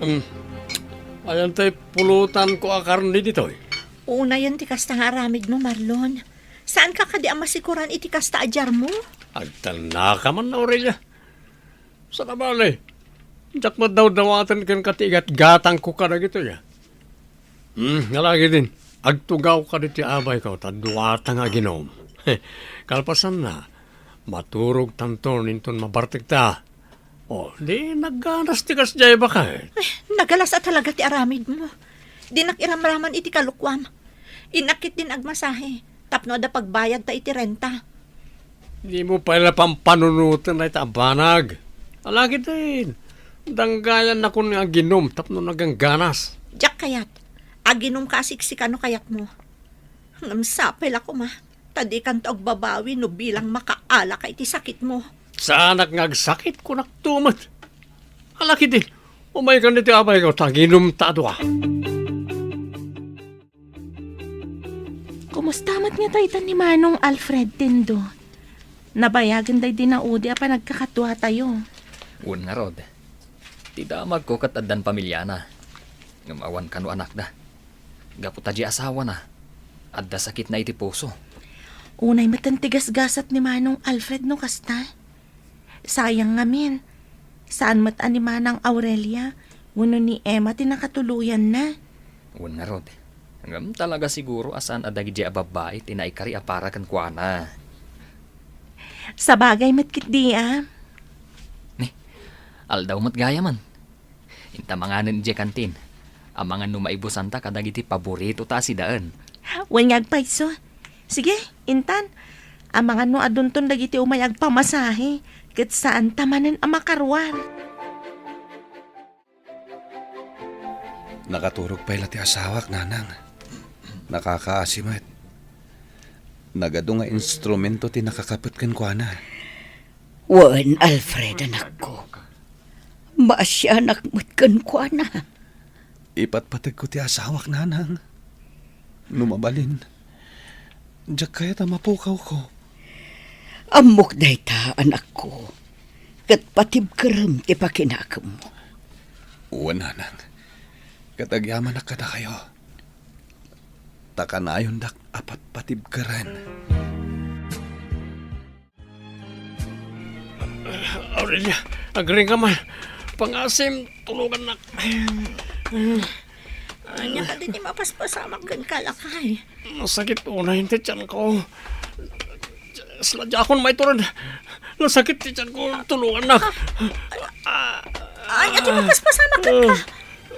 Um, ayan tay pulutanko a karne ditoy. Unayen ti kasta nga aramidmo, Marlon. Saanka kadi a masikoran iti kasta a diarmo? Agtannaka man, Aurelia. Saan a bale, diak met dawdawaten kenka ti igatgatangko kadagitoy, a. Hmm, alagiden, agtugawka ditoy abayko ta duata nga aginum. Kalpasanna, maturogtanton inton mabartekta. O, di nagganas ti kasdiay, baket. Ay, nagalas a talaga ti aramidmo. Dinak iramraman iti kalokuam. Innak ketdin agmasahe tapno adda pagbayadta iti renta. Dimo pay la pampanunoten dayta a banag. Alagiden, danggayannakon nga aginum tapno nagangganas. Diak kayat. Aginumka a siksika no kayatmo. Ngem sapay la koma, ta dikanto agbabawi no bilang makaalaka iti sakitmo. Saanak nga agsakit, kunakto met. Alagiden, umaykan ditoy abayko ta aginumta a dua. Kumusta met ngata ita ni Manong Alfred, Tindo? Nabayagen daydi naudi a panagkakaduatayo. Wen ngarud, ti damagko ket addan pamiliana, ngem awan kano anakda. Gapu ta di asawana, adda sakitna iti puso. Unay met ti gasgasat ni Manong Alfred no kasta. Sayang ngamin, saan met a ni Manang Aurelia wenno ni Emma ti nakatuloyanna. Wen ngarud, ngem talaga siguro a saan a dagidi a babbai ti naikari a para kenkuana. Sabagay met ketdi a. Ni, aldaw met gayamen. Inta manganen idiay kantin. Amangan no maibusanta kadagiti paboritota a sidaen. Wen nga agpayso. Sige, intan. Amangan no adunton dagiti umay agpamasahe, ket saanta manen a makaruar. Nakaturog pay la ti asawak, Nanang. Nakakaasi met. Nagadu nga instrumento ti nakakapet kenkuana. Wen, Alfred, anakko. Maasianak met kenkuana. Ipatpategko ti asawak, Nanang. No mabalin, diak kayat a mapukawko. Ammok dayta, anakko. Ket patibkerem ti pakinakemmo. Wen, Nanang. Ket agyamanak kadakayo. Ta kanayondak a patpatibkeren. Aurelia, agring ka man. Pangasim, tulungannak. Ania kadi ti mapaspasamak kenka, lakay? Nasakit unay ti tianko. Sadiakon maitured. Nasakit ti tianko, tulungannak. Ania ti mapaspasamak kenka?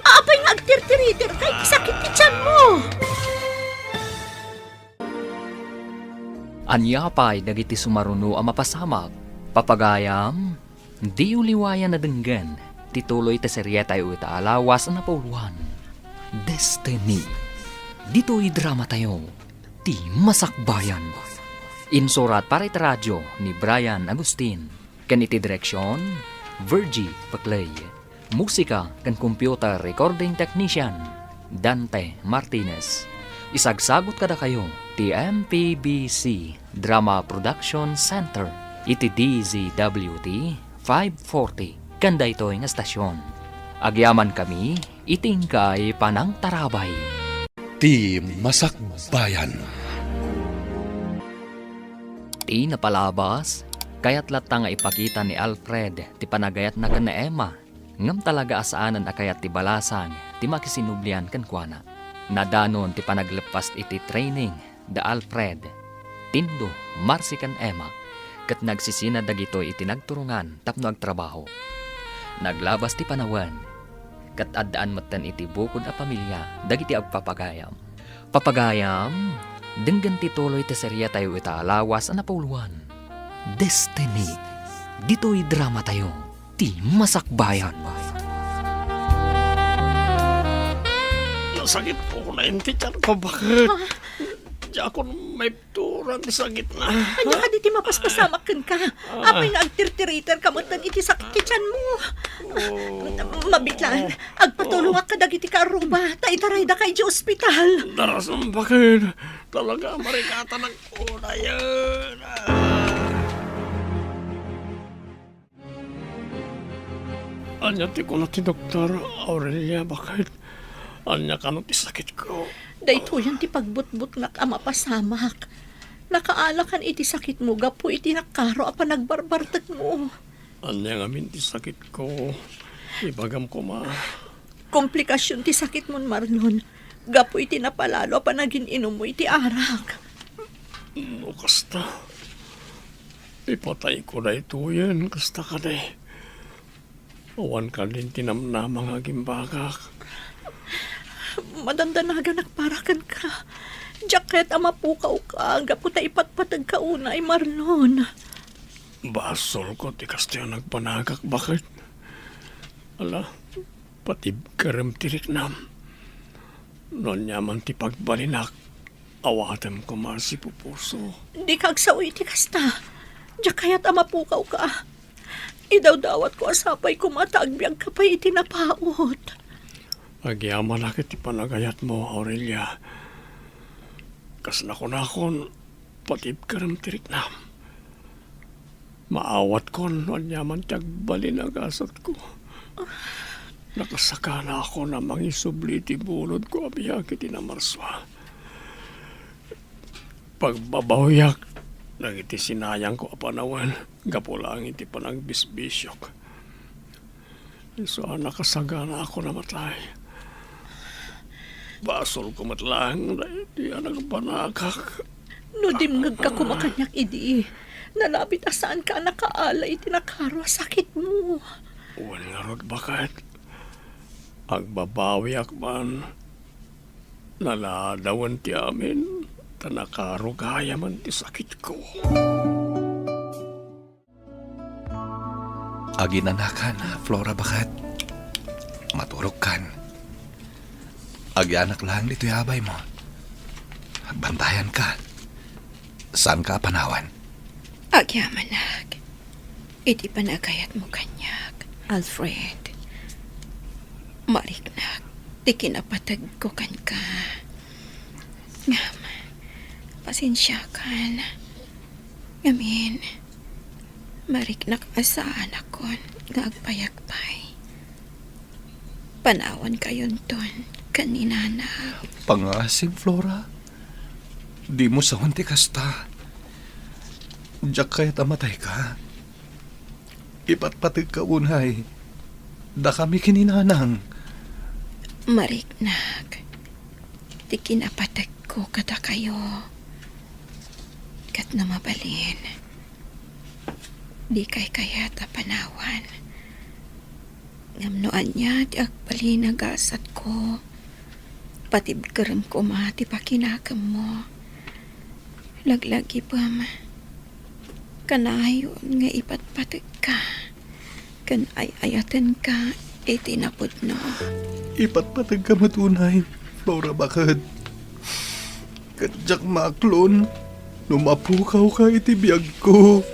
Apay nga agtirtiriterka iti sakit ti tianmo? Ania pay dagiti sumaruno a mapasamak? Papagayam, diyo liwayan a denggen ti tuloy ti serietayo ita a lawas a napauluan, Destiny. Ditoy dramatayo, Ti Masakbayan. Insurat para iti radio ni Brian Agustin. Ken iti direksion, Virgie Paclay. Musika ken computer recording technician, Dante Martinez. Isagsagut kadakayo ti M P B C Drama Production Center iti D Z W T five forty ken daytoy nga estasion. Agyamankami iti inkay panangtarabay. Ti Masakbayan. Ti napalabas, kayat latta nga ipakita ni Alfred ti panagayatna ken ni Emma, ngem talaga a saanen a kayat ti balasang ti makisinublian kenkuana. Nadanon ti panagleppas iti training da Alfred, Tindo, Marcy ken Emma, ket nagsisina dagitoy iti nagturongan tapno agtrabaho. Naglabas ti panawen, ket addaan metten iti bukod a pamilia dagiti agpapagayam. Papagayam, denggen ti tuloy ti seriatayo ita a lawas a napauluan, Destiny. Ditoy dramatayo, Ti Masakbayan. Nasakit ko na inti tiyan ko, bakit? Ha? Diakon may Turan ti sakitna. Ania kadi ti mapaspasamak kenka? Apay nga agtirtiriterka metten iti sakit ti tianmo? Oh. Mabitlan, agpatulongak kadagiti kaarruba, ta itaraydaka idiay ospital. Darasam, bakit? Talaga, marikatanak unayen. Ah. Ania ti kuna ti doktor, Aurelia, bakit? Ania kano ti sakitko? Daytoyen ti pagbutbutngak a mapasamak. Nakaalakan iti sakitmo gapu iti nakaro a panagbarbartekmo. Ania ngamin ti sakitko? Ibagam koma. Komplikasyon ti sakitmon, Marlon, gapu iti napalalo a panagin-inummo iti arak. No kasta, ipatayko daytoyen, kasta kadi. Awan kadin ti namnama nga agimbagak. Madandanaganak para kenka. Diak kayat a mapukawka gapu ta ipatpategka unay, Marlon. Basolko ti kastoy a nagbanagak, baket. Ala, patibkerem ti riknam. No ania man ti pagbalinak, awatem koma a sipupuso. Dika agsao iti kasta. Diak kayat a mapukawka. Idawdawatko a sapay koma ta agbiagka pay iti napaut. Agyamanak iti panagayatmo, Aurelia. Kas nakunakon, patibkerem ti riknam. Maawatkon no aniaman ti agbalin a gasatko. Nakasakana ako a mangisubli iti bunodko a biag iti Namarsua. Pagbabawiak dagiti sinayangko a panawen gapu laeng iti panagbisbisiok. Isu a nakasagana ako a matay. Basolko met laeng daydi a nagbanagak. No dimngegka koma kaniak idi, nalabit a saanka a nakaala iti nakaro a sakitmo. Wen ngarud, baket. Agbabawiak man. Naladawen ti amin, ta nakaro gayamen ti sakitko. Aginanakan, Flora, baket. Maturogkan. Agyanak laeng ditoy abaymo. Agbantayanka. Saanka a panawan. Agyamanak iti panagayatmo kaniak, Alfred. Mariknak ti kinapategko kenka. Ngem, pasensiakan. Ngamin, mariknak a saanakon nga agpayagpay. Panawankayonton ken ni Nanang. Pangasim, Flora. Dimo sawen ti kasta. Diak kayat a matayka. Ipatpategka unay dakami ken ni Nanang. Mariknak ti kinapategko kadakayo. Ket no mabalin, dikay kayat a panawan. Ngem no ania ti agbalin a gasatko, patibkerem koma ti pakinakemmo. Laglagipem, kanayon nga ipatpategka ken ay-ayatenka iti napudno. Ipatpategka met unay, Flora, baket. Ket diak maaklon no mapukawka iti biagko.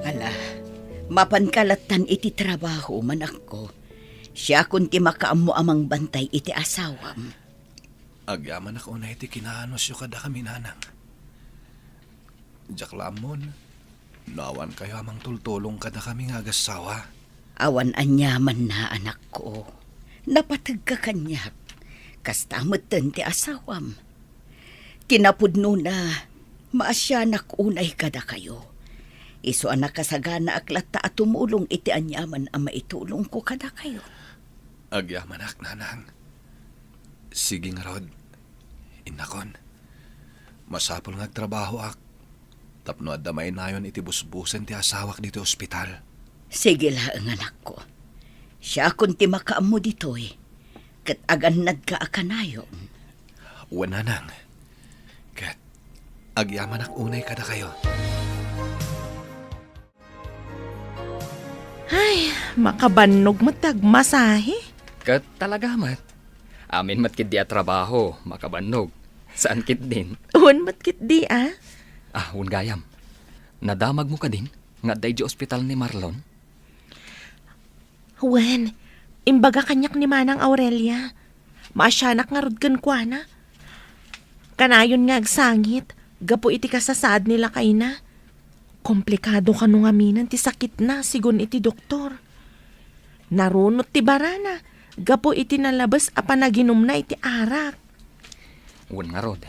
Ala, mapanka lattan iti trabaho, manakko. Siakon ti makaammo a mangbantay iti asawam. Agyamanak unay ti kinaanusyo kadakami, Nanang. Diak la ammon no awankayo a mangtultulong kadakami nga agassawa. Awan aniamanna, anakko. Napategka kaniak. Kasta metten ti asawam. Ti napudnona, maasianak unay kadakayo. Isu a nakasaganaak latta a tumulong iti aniaman a maitulongko kadakayo. Agyamanak, Nanang. Sige ngarud, innakon. Masapul nga agtrabahoak tapno adda mainayon iti busbusen ti asawak ditoy ospital. Sige laeng, anakko. Siakon ti makaammo ditoy, ket agannadka a kanayon. Wen, Nanang. Ket agyamanak unay kadakayo. Ay, makabannog met ti agmasahe. Ket talaga met. Amin met ketdi a trabaho, makabannog. Saan ketdin? Wen met ketdi, a? Ah, wen gayam. Nadamagmo kadin nga adda idiay ospital ni Marlon? Wen, imbaga kaniak ni Manang Aurelia. Maasianak ngarud kenkuana. Kanayon nga agsangit gapu iti kasasaad ni lakayna. Komplikado kano ngaminen ti sakitna, sigun iti doktor. Narunot ti barana, gapu iti nalabes a panaginumna iti arak. Wen ngarud,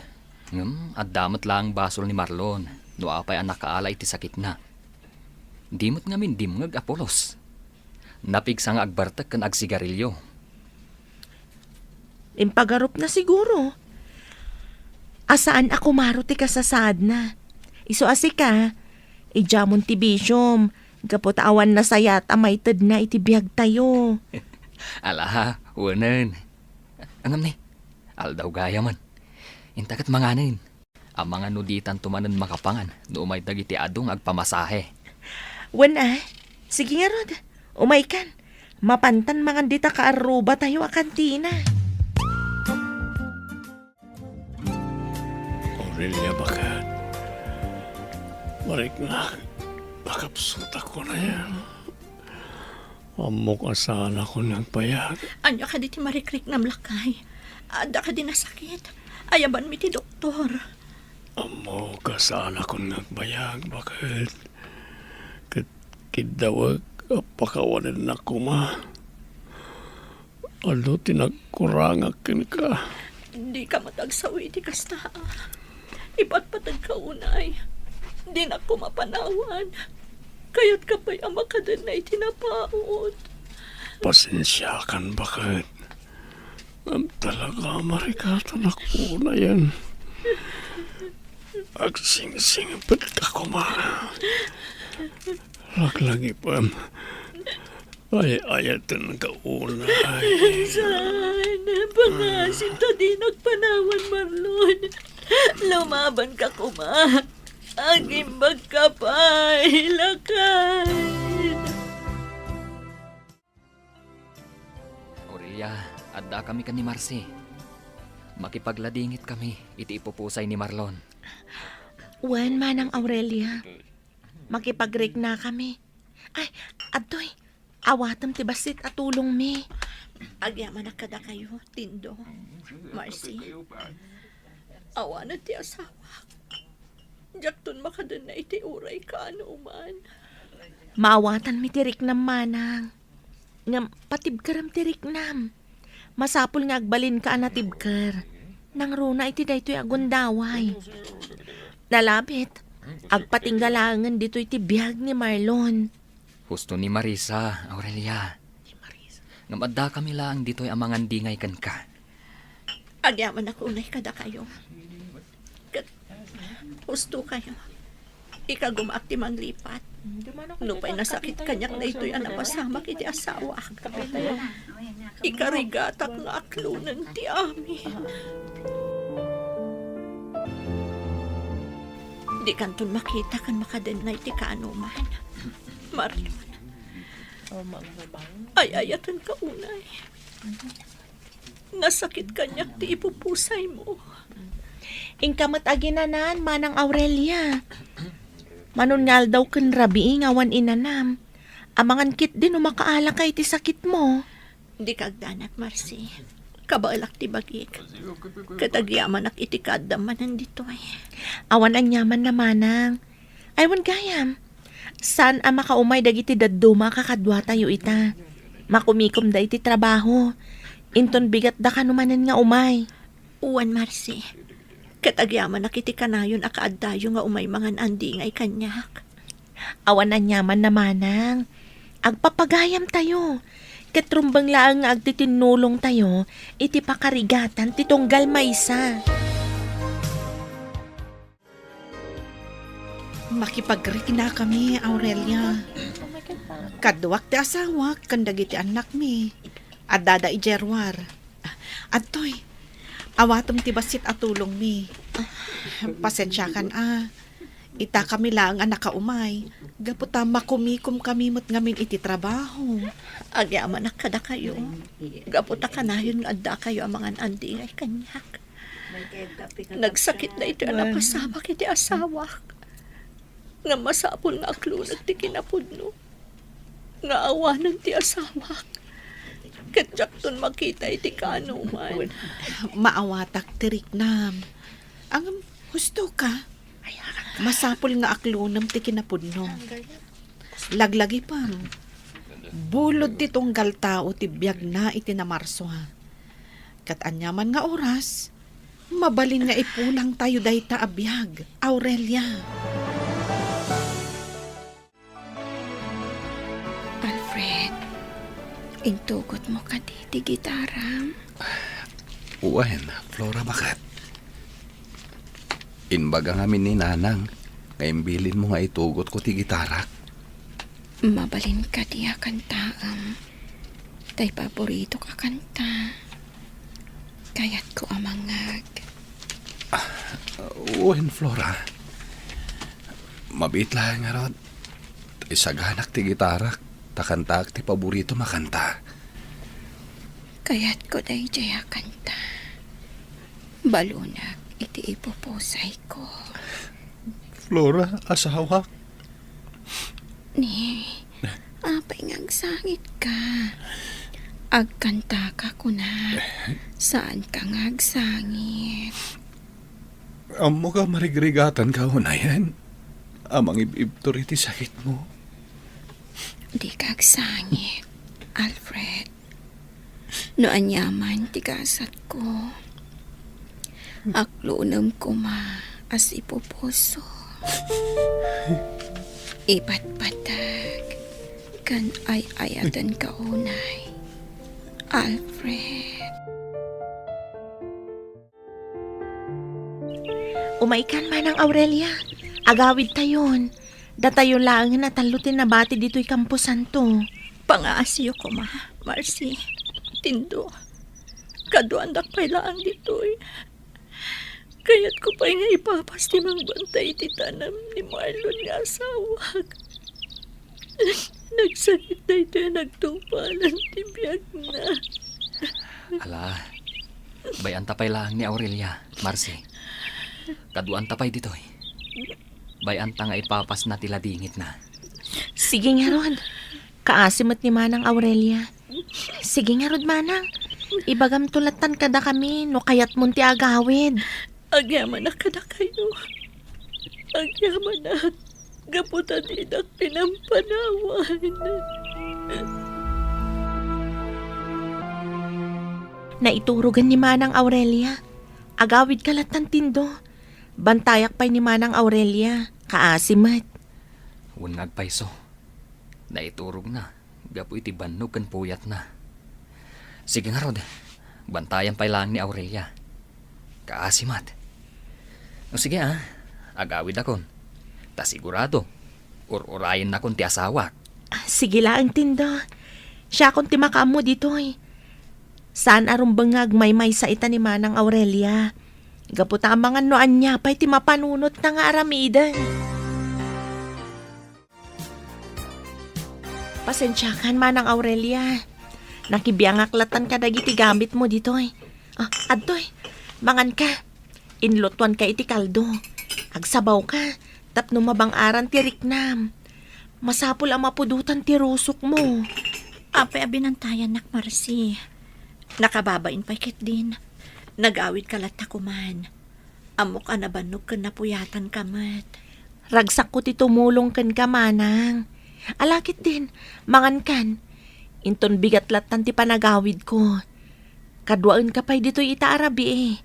ngem adda met laeng basol ni Marlon no apay a nakaala iti sakitna. Di met ngamin dimngeg a pulos. Napigsa nga agbartek ken agsigarilio. Impagarupna siguro a saan a kumaro ti kasasaadna. Isu a sika, idiamon ti bisiom, gapu ta awan nasayat a maitedna iti biagtayo. Ala, wenen. Ngem ni, aldaw gayamen. Inta ket manganen. Amangan no ditanto manen makapangan no umay dagiti adu nga agpamasahe. Wen a, sige ngarud, umaykan. Mapantan mangan dita kaarrubatayo a kantina. Aurelia, baket. Mariknak, pakapsutak ko na yan. Ammok a saanakon nga agbayag. Ania kadi ti marikriknam, lakay? Adda kadi nasakit? Ayabanmi ti doktor. Ammok a saanakon nga agbayag, baket. Ket kiddawek a pakawanennak koma. Adu ti nagkurangak kenka. Dika met agsawi iti kasta. Ipatpategka unay. Dinak koma panawan. Kayatka pay a makadenna iti napaut. Pasensiakan, baket. Ngem talaga, marikatanak unayen. Agsingsingpetka koma. Laglagipem. Ay-ayatenka unay. Saan? Pangasim ta dinak panawan, Marlon. Lumabanka koma. Agimbagka pay, lakay. Aurelia, addakami ken ni Marcy. Makipagladingitkami iti ipupusay ni Marlon. Wen, Manang Aurelia. Makipagriknakami. Ay, adtoy, awatem ti bassit a tulongmi. Agyamanak kadakayo, Tindo, Marcy. Awanen ti asawak. Diakton makadenna iti uray kaanoman. Maawatanmi ti riknam, manang. Ngem patibkerem ti riknam. Masapul nga agbalinka a natibker. Nangruna iti daytoy a gundaway. Nalabit, agpatingga laengen ditoy ti biag ni Marlon. Husto ni Marisa, Aurelia. Ngem addakami laeng ditoy a mangandingay kenka. Agyamanak unay kadakayo. Ket husto kayo. Ikagumaak ti manglipat. Nupay nasakit kaniak daytoy a napasamak iti asawak. Ikarigatak nga aklonen ti amin. Dikanton makita ken makadenna iti kaanoman. Marion. Ay-ayatenka unay. Nasakit kaniak ti ipupusaymo. Inka met aginanan, Manang Aurelia. Manon nga aldaw ken rabii nga awan inanam. Amangan ketdi no makaalaka iti sakitmo. Dika agdanag, Marcy. Kabaelak ti bagik. Ket agyamanak iti kaaddam manen ditoy. Awan aniaman a manang. Ay, wen gayam. Saan a makaumay dagiti dadduma a kakaduatayo ita. Makumikomda iti trabaho. Inton bigatda kano manen nga umay. Wen, Marcy. Ket agyamanak iti kanayon a kaaddayo nga umay mangan-andingay kaniak. Awan aniaman a manang. Agpapagayamtayo. Ket rumbeng laeng nga agtitinnulongtayo iti pakarigatan ti tunggal maysa. Makipagriknakami, Aurelia. Kaduak ti asawak ken dagiti annakmi. Addada idiay ruar. Adtoy, awatem ti bassit a tulongmi. Pasensiakan a. Itakami laeng a nakaumay. Gapu ta makumikomkami met ngamin iti trabaho. Agyamanak kadakayo. Gapu ta kanayon nga addakayo a mangan-andingay kaniak. Nagsakit daytoy a napasamak iti asawak. Nga masapul nga aklonek ti kinapudno. Nga awanen ti asawak. Ket diakton makita iti kaanoman. Maawatak ti riknam. Ngem husto ka. Masapul nga aklonem ti kinapudno. Laglagipem. Bulod ti tunggal tao ti biagna iti Namarso, ha. Ket aniaman nga oras, mabalin nga ipulangtayo dayta a biag, Aurelia. Alfred, intugotmo kadi ti gitaram? Wen, Flora, baket. Imbaga ngamin ni Nanang nga imbilinmo nga itugotko ti gitarak. Mabalin kadi a kantaem tay paboritok a kanta? Kayatko a mangngeg. Wen, Flora. Mabiit laeng ngarud. Isaganak ti gitarak, ta kantaak ti paboritom a kanta. Kayatko daydiay a kanta. Balunak iti ipupusayko. Flora, asawak. Ni, apay nga agsangitka? Agkantaka, kunak. Saanka nga agsangit. Ammok a marigrigatanka unayen a mangib-ibtur iti sakitmo. Dika agsangit, Alfred. No aniaman ti gasatko, aklunem koma a sipupuso. Ipatpateg ken ay-ayatenka unay, Alfred. Umaykan, Manang Aurelia. Agawidtayon. Datayo laengen a tallo ti nabati ditoy kamposanto. Pangaasiyo koma, Marcy. Tindo, kaduaandak pay laeng ditoy. Kayatko pay nga ipapas ti mangbantay iti tanem ni Marlon nga asawak. Nagsakit daytoy a nagtungpalan ti biagna. Ala, bay-anta pay laeng ni Aurelia, Marcy. Kaduaanta pay ditoy. Bay-anta nga ipapasna ti ladingitna. Sige ngarud. Kaasi met ni Manang Aurelia. Sige ngarud, Manang. Ibagamto lattan kadakami no kayatmon ti agawid. Agyamanak kadakayo. Agyamanak. Gapu ta didak pinampanawan. Naiturogen ni Manang Aurelia. Agawidka lattan, Tindo. Bantayak pay ni Manang Aurelia. Kaasi met. Wen nga agpayso. Naiturogna gapu iti bannog ken puyatna. Sige ngarud, bantayan pay laeng ni Aurelia. Kaasi met. O sige a, agawidakon. Ta sigurado, ur-urayennakon ti asawak. Ah, sige laeng, Tindo. Siakon ti makaammo ditoy. Saan a rumbeng nga agmaymaysa ita ni Manang Aurelia. Gapu ta amangan no ania pay ti mapanunotna nga aramiden. Pasensiakan, Manang Aurelia. Nakibiangak lattan kadagiti gamitmo ditoy. Ah, adtoy, manganka. Inlutoanka iti kaldo. Agsabawka, tapno mabang-aran ti riknam. Masapul a mapudotan ti rusokmo. Apay a binantayannak, Marcy? Nakababain pay ketdin. Nagawidka latta koman. Ammok a nabannog ken napuyatanka met. Ragsakko ti tumulong kenka, Manang. Ala ketdin, mangankan. Inton bigat lattan ti panagawidko. Kaduaenka pay ditoy ita a rabii.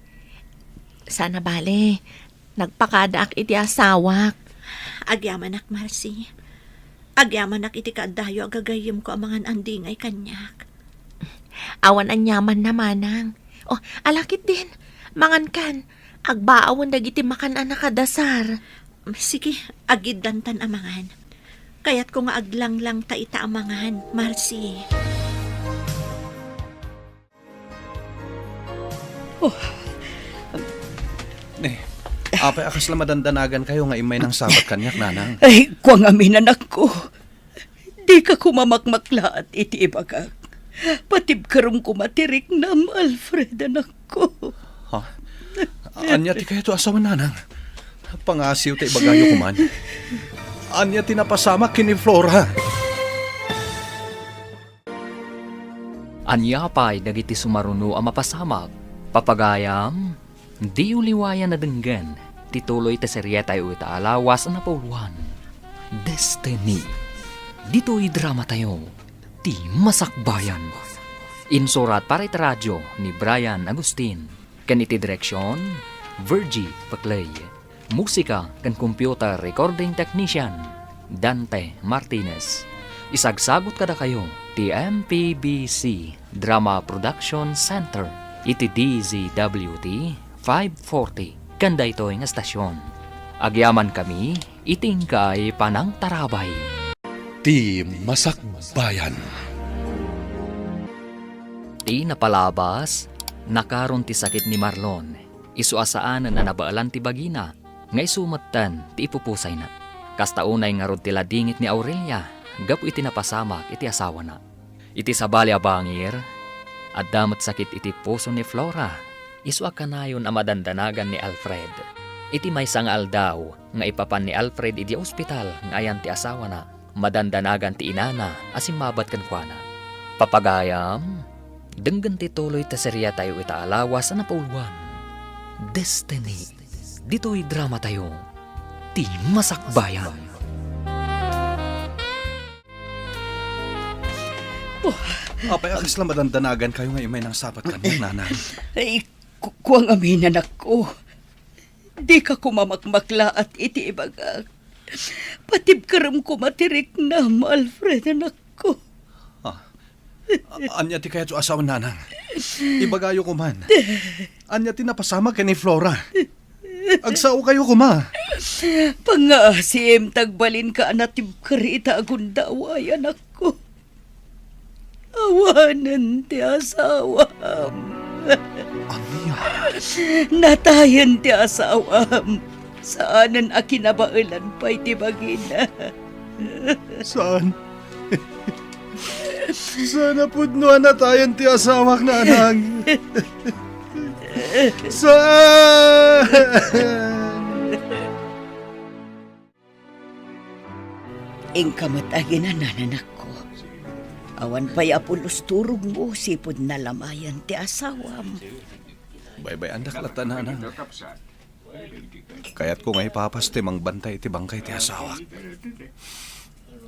Saan a bale, nagpakadaak iti asawak. Agyamanak, Marcy. Agyamanak iti kaaddayo a gagayyemko a mangan-andingay kaniak. Awan aniamanna, Manang. O, ala ketdin, mangankan. Agbaawen dagiti makan a nakadasar. Sige, agiddantan a mangan. Kayatko nga aglanglang ta ita a mangan, Marcy. Oh. Ne, apay a kasla madandanagankayo nga immay nangsabat kaniak, Nanang? Ay, kua ngamin, anakko. Dika koma makmaklaat iti ibagak. Patibkerem koma ti riknam, Alfred, anakko. Ha? Ania ti kayatyo a sawen, Nanang? Pangasiw ta ibagayo koman. Ania ti napasamak ken ni Flora? Ania pay dagiti sumaruno a mapasamak? Papagayam, diyo liwayan a denggen ti tuloy ti serietayo ita a lawas a napauluan, Destiny. Ditoy dramatayo, Ti Masakbayan. Insurat para iti radio ni Brian Agustin. Ken iti direksion, Virgie Paclay. Musika ken computer recording technician, Dante Martinez. Isagsagut kadakayo ti M P B C Drama Production Center iti D Z W T five forty ken daytoy nga estasion. Agyamankami iti inkay panangtarabay. Ti Masakbayan. Ti napalabas, nakaron ti sakit ni Marlon. Isu a saanen a nabaelan ti bagina, nga isu metten ti ipupusayna. Kasta unay ngarud ti ladingit ni Aurelia gapu iti napasamak iti asawana. Iti sabali a bangir, adda met sakit iti puso ni Flora, isu a kanayon a madandanagan ni Alfred. Iti maysa nga aldaw nga ipapan ni Alfred idiay ospital nga ayan ti asawana, madandanagan ti inana a simmabat kenkuana. Papagayam, denggen ti tuloy ti seriatayo ita a lawas a napauluan, Destiny. Ditoy dramatayo, Ti Masakbayan. Oh. Apay a kasla madandanagankayo nga immay nangsabat kaniak, Nanang? Ay, ku-, kua ngamin, anakko. Dika koma makmaklaat iti ibagak. Patibkerem koma ti riknam, Alfred, anakko. Ah. A-, ania ti kayatyo a sawen, Nanang? Ibagayo koman. Ania ti napasamak ken ni Flora? Agsaokayo koma. Pangngaasim ta agbalinka a natibker ita a gundaway, anakko. Awanen ti asawam. Ania? Natayen ti asawam. Saanen a kinabaelan pay ti bagina. Saan? Saan a pudno a natayen ti asawak, Nanang? Saan? Inka met aginan, anakko. Awan pay a pulos turogmo sipud nalamayan ti asawam. Baybay-andak latta, Nanang. Kayatko nga ipapas ti mangbantay iti bangkay ti asawak.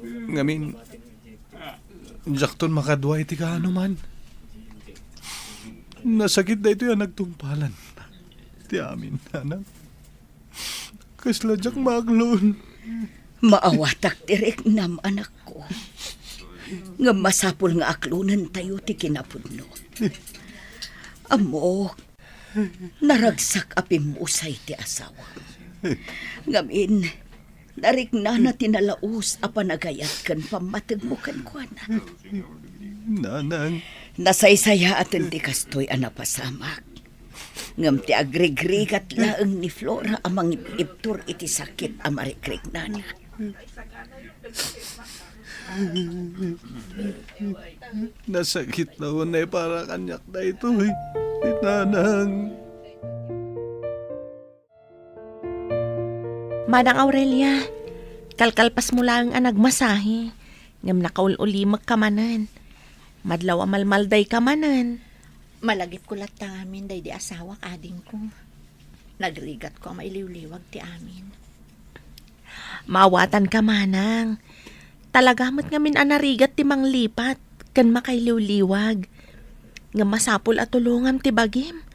Ngamin, diakton makadua iti kaanoman. Nasakit daytoy a nagtungpalan ti amin, Nanang. Kasla diak maaklon. Maawatak ti riknam, anakko. Ngem masapul nga aklonentayo ti kinapudno. Ammok, naragsak a pimmusay ti asawam. Ngamin, nariknana ti nalaus a panagayat ken pammategmo kenkuana. Nanang. Nasaysayaaten ti kastoy a napasamak. Ngem ti agrigrigat laeng ni Flora a mangib-ibtur iti sakit a marikriknana. Nasakit la unay para kaniak daytoy, Nanang. Manang Aurelia, kalkalpasmo laeng a nagmasahe, ngem nakaul-ulimekka manen. Madlaw a malmaldayka manen. Malagipko latta ngamin daydi asawak, adingko. Nagrigatko a mailiwliwag ti amin. Maawatanka, manang. Talaga met ngamin a narigat ti manglipat ken makailiwliwag. Ngem masapul a tulongam ti bagim.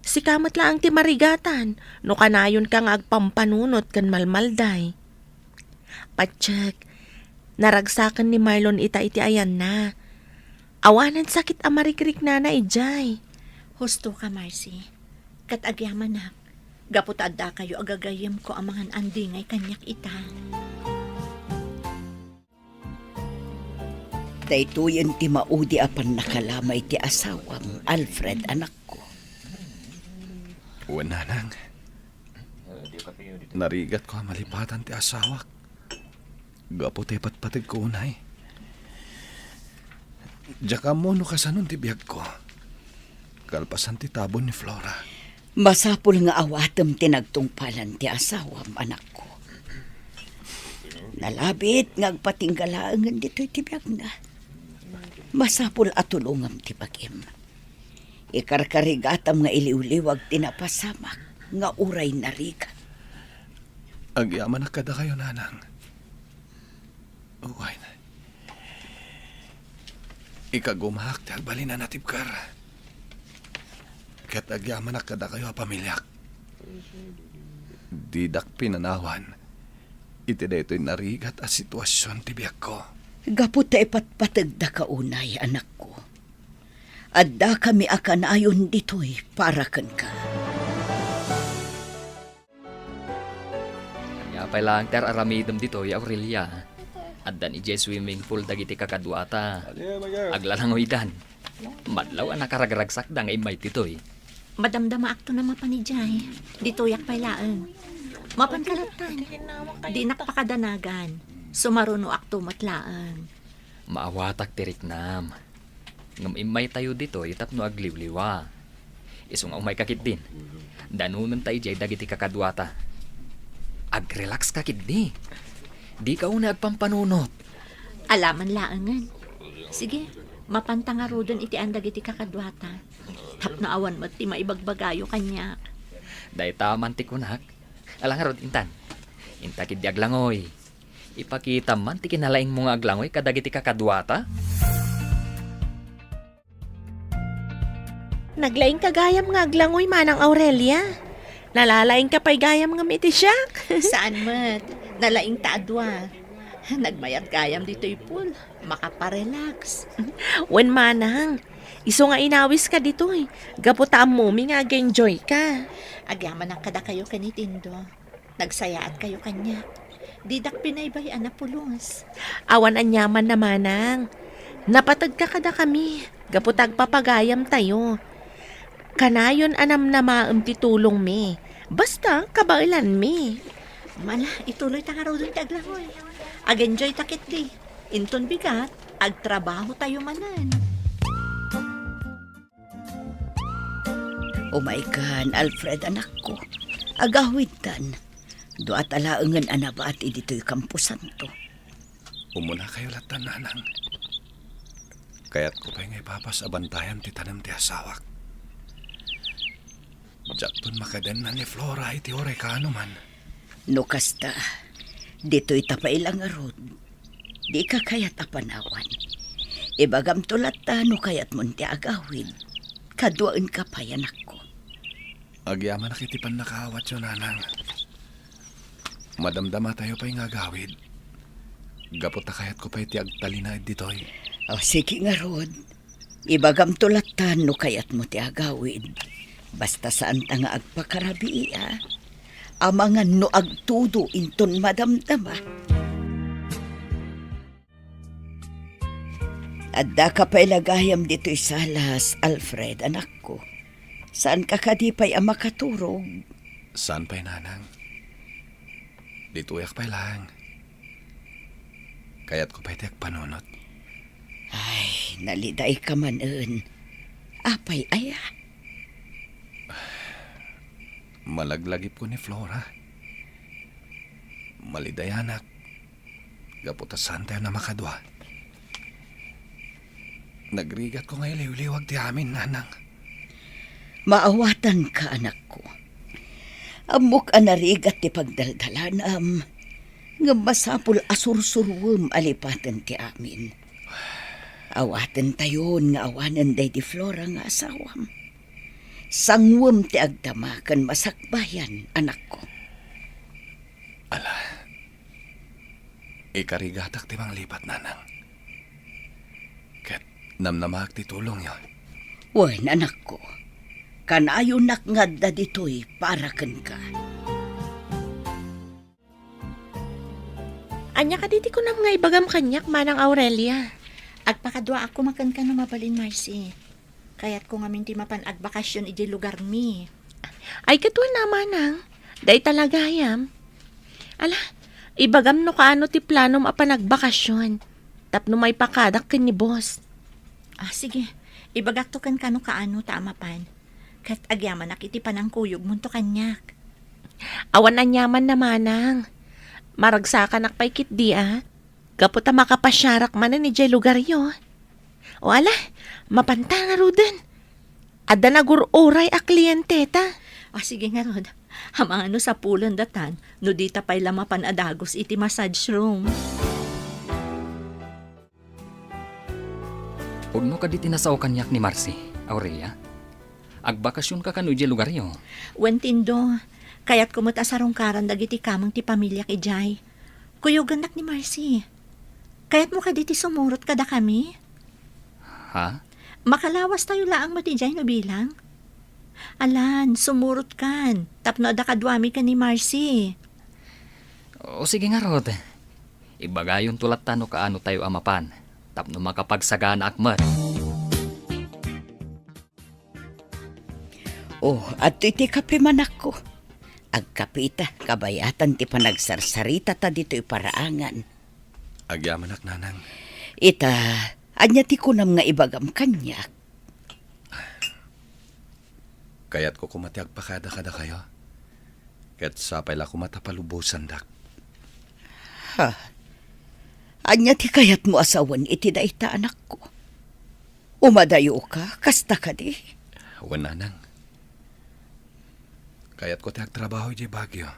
Sika met laeng ti marigatan no kanayonka nga agpampanunot ken malmalday. Patiek, naragsaken ni Marlon ita iti ayanna. Awanen sakit a marikriknana idiay. Husto ka, Marcy. Ket agyamanak, gapu ta addakayo a gagayyemko a mangan-andingay kaniak ita. Daytoyen ti maudi a pannakalamay ti asawam, Alfred, anakko. Wen, Nanang. Narigatko a malipatan ti asawak gapu ta ipatpategko unay. Diak ammo no kasanon ti biagko kalpasan ti tabon ni Flora. Masapul nga awatem ti nagtungpalan ti asawam, anakko. Nalabit nga agpatingga laengen ditoy ti biagna. Masapul a tulongam ti bagim. Ikarkarigatam nga iliwliwag ti napasamak nga uray narigat. Agyamanak kadakayo, Nanang. Wen, Ikagumaak ti agbalin a natibker. Ket agyamanak kadakayo a pamiliak. Didak pinanawan iti daytoy narigat a situasion ti biagko. Gapu ta ipatpategdaka unay, anakko. Addakami a kanayon ditoy para kenka. Ania pay laeng ti ar-aramidem ditoy, Aurelia? Addan idiay swimming pool dagiti kakaduata. Aglalangoydan. Madlaw a nakaragragsakda nga immay ditoy. Madamdamaakto a mapan idiay. Ditoyak pay laeng. Mapan kalattan. Dinak pakadanagan. Sumarunoakto met laeng. Maawatak ti riknam. Ngem immaytayo ditoy tapno agliwliwa. Isu nga umayka ketdin, danonenta idiay dagiti kakaduata. Agrelaxka ketdi. Dika unay agpampanunot. Alaman laengen. Sige, mapanta ngaruden iti an dagiti kakaduata. Tapno awan met ti maibagbagayo kaniak. Dayta man ti kunak. Ala ngarud, intan. Inta ketdi aglangoy. Ipakitam man ti kinalaingmo nga aglangoy kadagiti kakaduata. Naglaingka gayam nga aglangoy, Manang Aurelia. Nalalaingka pay gayam ngem iti siak. Saan met. Nalaingta a dua. Nagmayat gayam ditoy pool. Makaparelax. Wen, Manang. Isu nga inawiska ditoy. Gapu ta ammomi nga ag-enjoyka. Agyamanak kadakayo ken ni Tindo. Nagsayaatkayo kaniak. Didak pinaybay a napulos. Awan aniaman a, Manang. Napategka kadakami gapu ta agpapagayamtayo. Kanayon a namnamaem ti tulongmi. Basta, kabaelanmi. Ala, ituloyta ngaruden ti aglangoy. Ag-enjoyta ketdi. Inton bigat, agtrabahotayo manen. Umaykan, Alfred, anakko. Agawidtan. Duata laengen a nabati ditoy kamposanto. Umunakayo lattan, Nanang. Kayatko pay nga ipapas a bantayan ti tanem ti asawak. Diakton makadenna ni Flora iti orekano man. No kasta, ditoyta pay la ngarud. Dika kayat a panawan. Ibagamto latta no kayatmon ti agawid. Kaduaenka pay, anakko. Agyamanak iti pannakaawatyo, Nanang. Madamdamatayo pay nga agawid. Gapu ta kayatko pay ti agtalinaed ditoy. O, sige ngarud. Ibagamto latta no kayatmo ti agawid. Basta saanta nga agpakarabii, a. Amangan no agtudo inton madamdama. Addaka pay la gayam ditoy salas, Alfred, anakko. Saanka kadi pay a makaturog? Saan pay, Nanang. Ditoyak pay laeng. Kayatko pay ti agpanunot. Ay, nalidayka manen. Apay aya? Malaglagipko ni Flora. Malidayanak. Gapu ta saantayo a makadua. Nagrigatko nga iliwliwag ti amin, Nanang. Maawatanka, anakko. Ammok a narigat ti pagdaldalanam, ngem masapul a sursuruem a lipaten ti amin. Awatentayon nga awanen daydi Flora nga asawam. Sanguem ti agdama ken masakbayan, anakko. Ala, ikarigatak ti manglipat, Nanang. Ket namnamaak ti tulongyo. Wen, anakko, kanayonak nga adda ditoy para kenka. Ania kadi ti kunam nga ibagam kaniak, Manang Aurelia? Agpakaduaak koma kenka no mabalin, Marcy. Kayatko ngamin ti mapan agbakasyon idiay lugarmi. Ay, ket wen a, Manang. Dayta la gayam. Ala, ibagam no kaano ti planom a panagbakasyon tapno maipakadak ken ni boss. Ah, sige. Ibagakto kenka no kaano ta a mapan. Ket agyamanak iti panangkuyogmonto kaniak. Awan aniaman a, Manang. Maragsakanak pay ketdi a. Gapu ta makapasiarak manen idiay lugaryo. O ala, mapanta ngaruden. Adda nagur-uray a klienteta. Ah, sige ngarud. Amangan no sapulendatan no dita pay la mapan a dagus iti massage room. Pudno kadi ti nasao kaniak ni Marcy, Aurelia? Agbakasionka kano idiay lugaryo? Wen, Tindo, kayatko met a sarungkaran dagiti kameng ti pamiliak idiay. Kuyogennak ni Marcy. Kayatmo kadi ti sumurot kadakami? Ha? Makalawastayo laeng met idiay no bilang. Alan, sumurotkan, tapno adda kaduami ken ni Marcy. O sige ngarud. Ibagayonto latta no kaanotayo a mapan, tapno makapagsaganaak met. Oh, adtoy ti kape, manakko. Agkapeta, kabayatan ti panagsarsarita ditoy paraangan. Agyamanak, nanang. Ita, ania ti kunam nga ibagam kaniak? Kayatko koma ti agpakada kadakayo. Ket sapay la koma ta palubosandak. Ha? Ania ti kayatmo a sawen iti dayta, anakko? Umadayoka, kasta kadi? Wen, nanang. Kayatko ti agtrabaho idiay Baguio.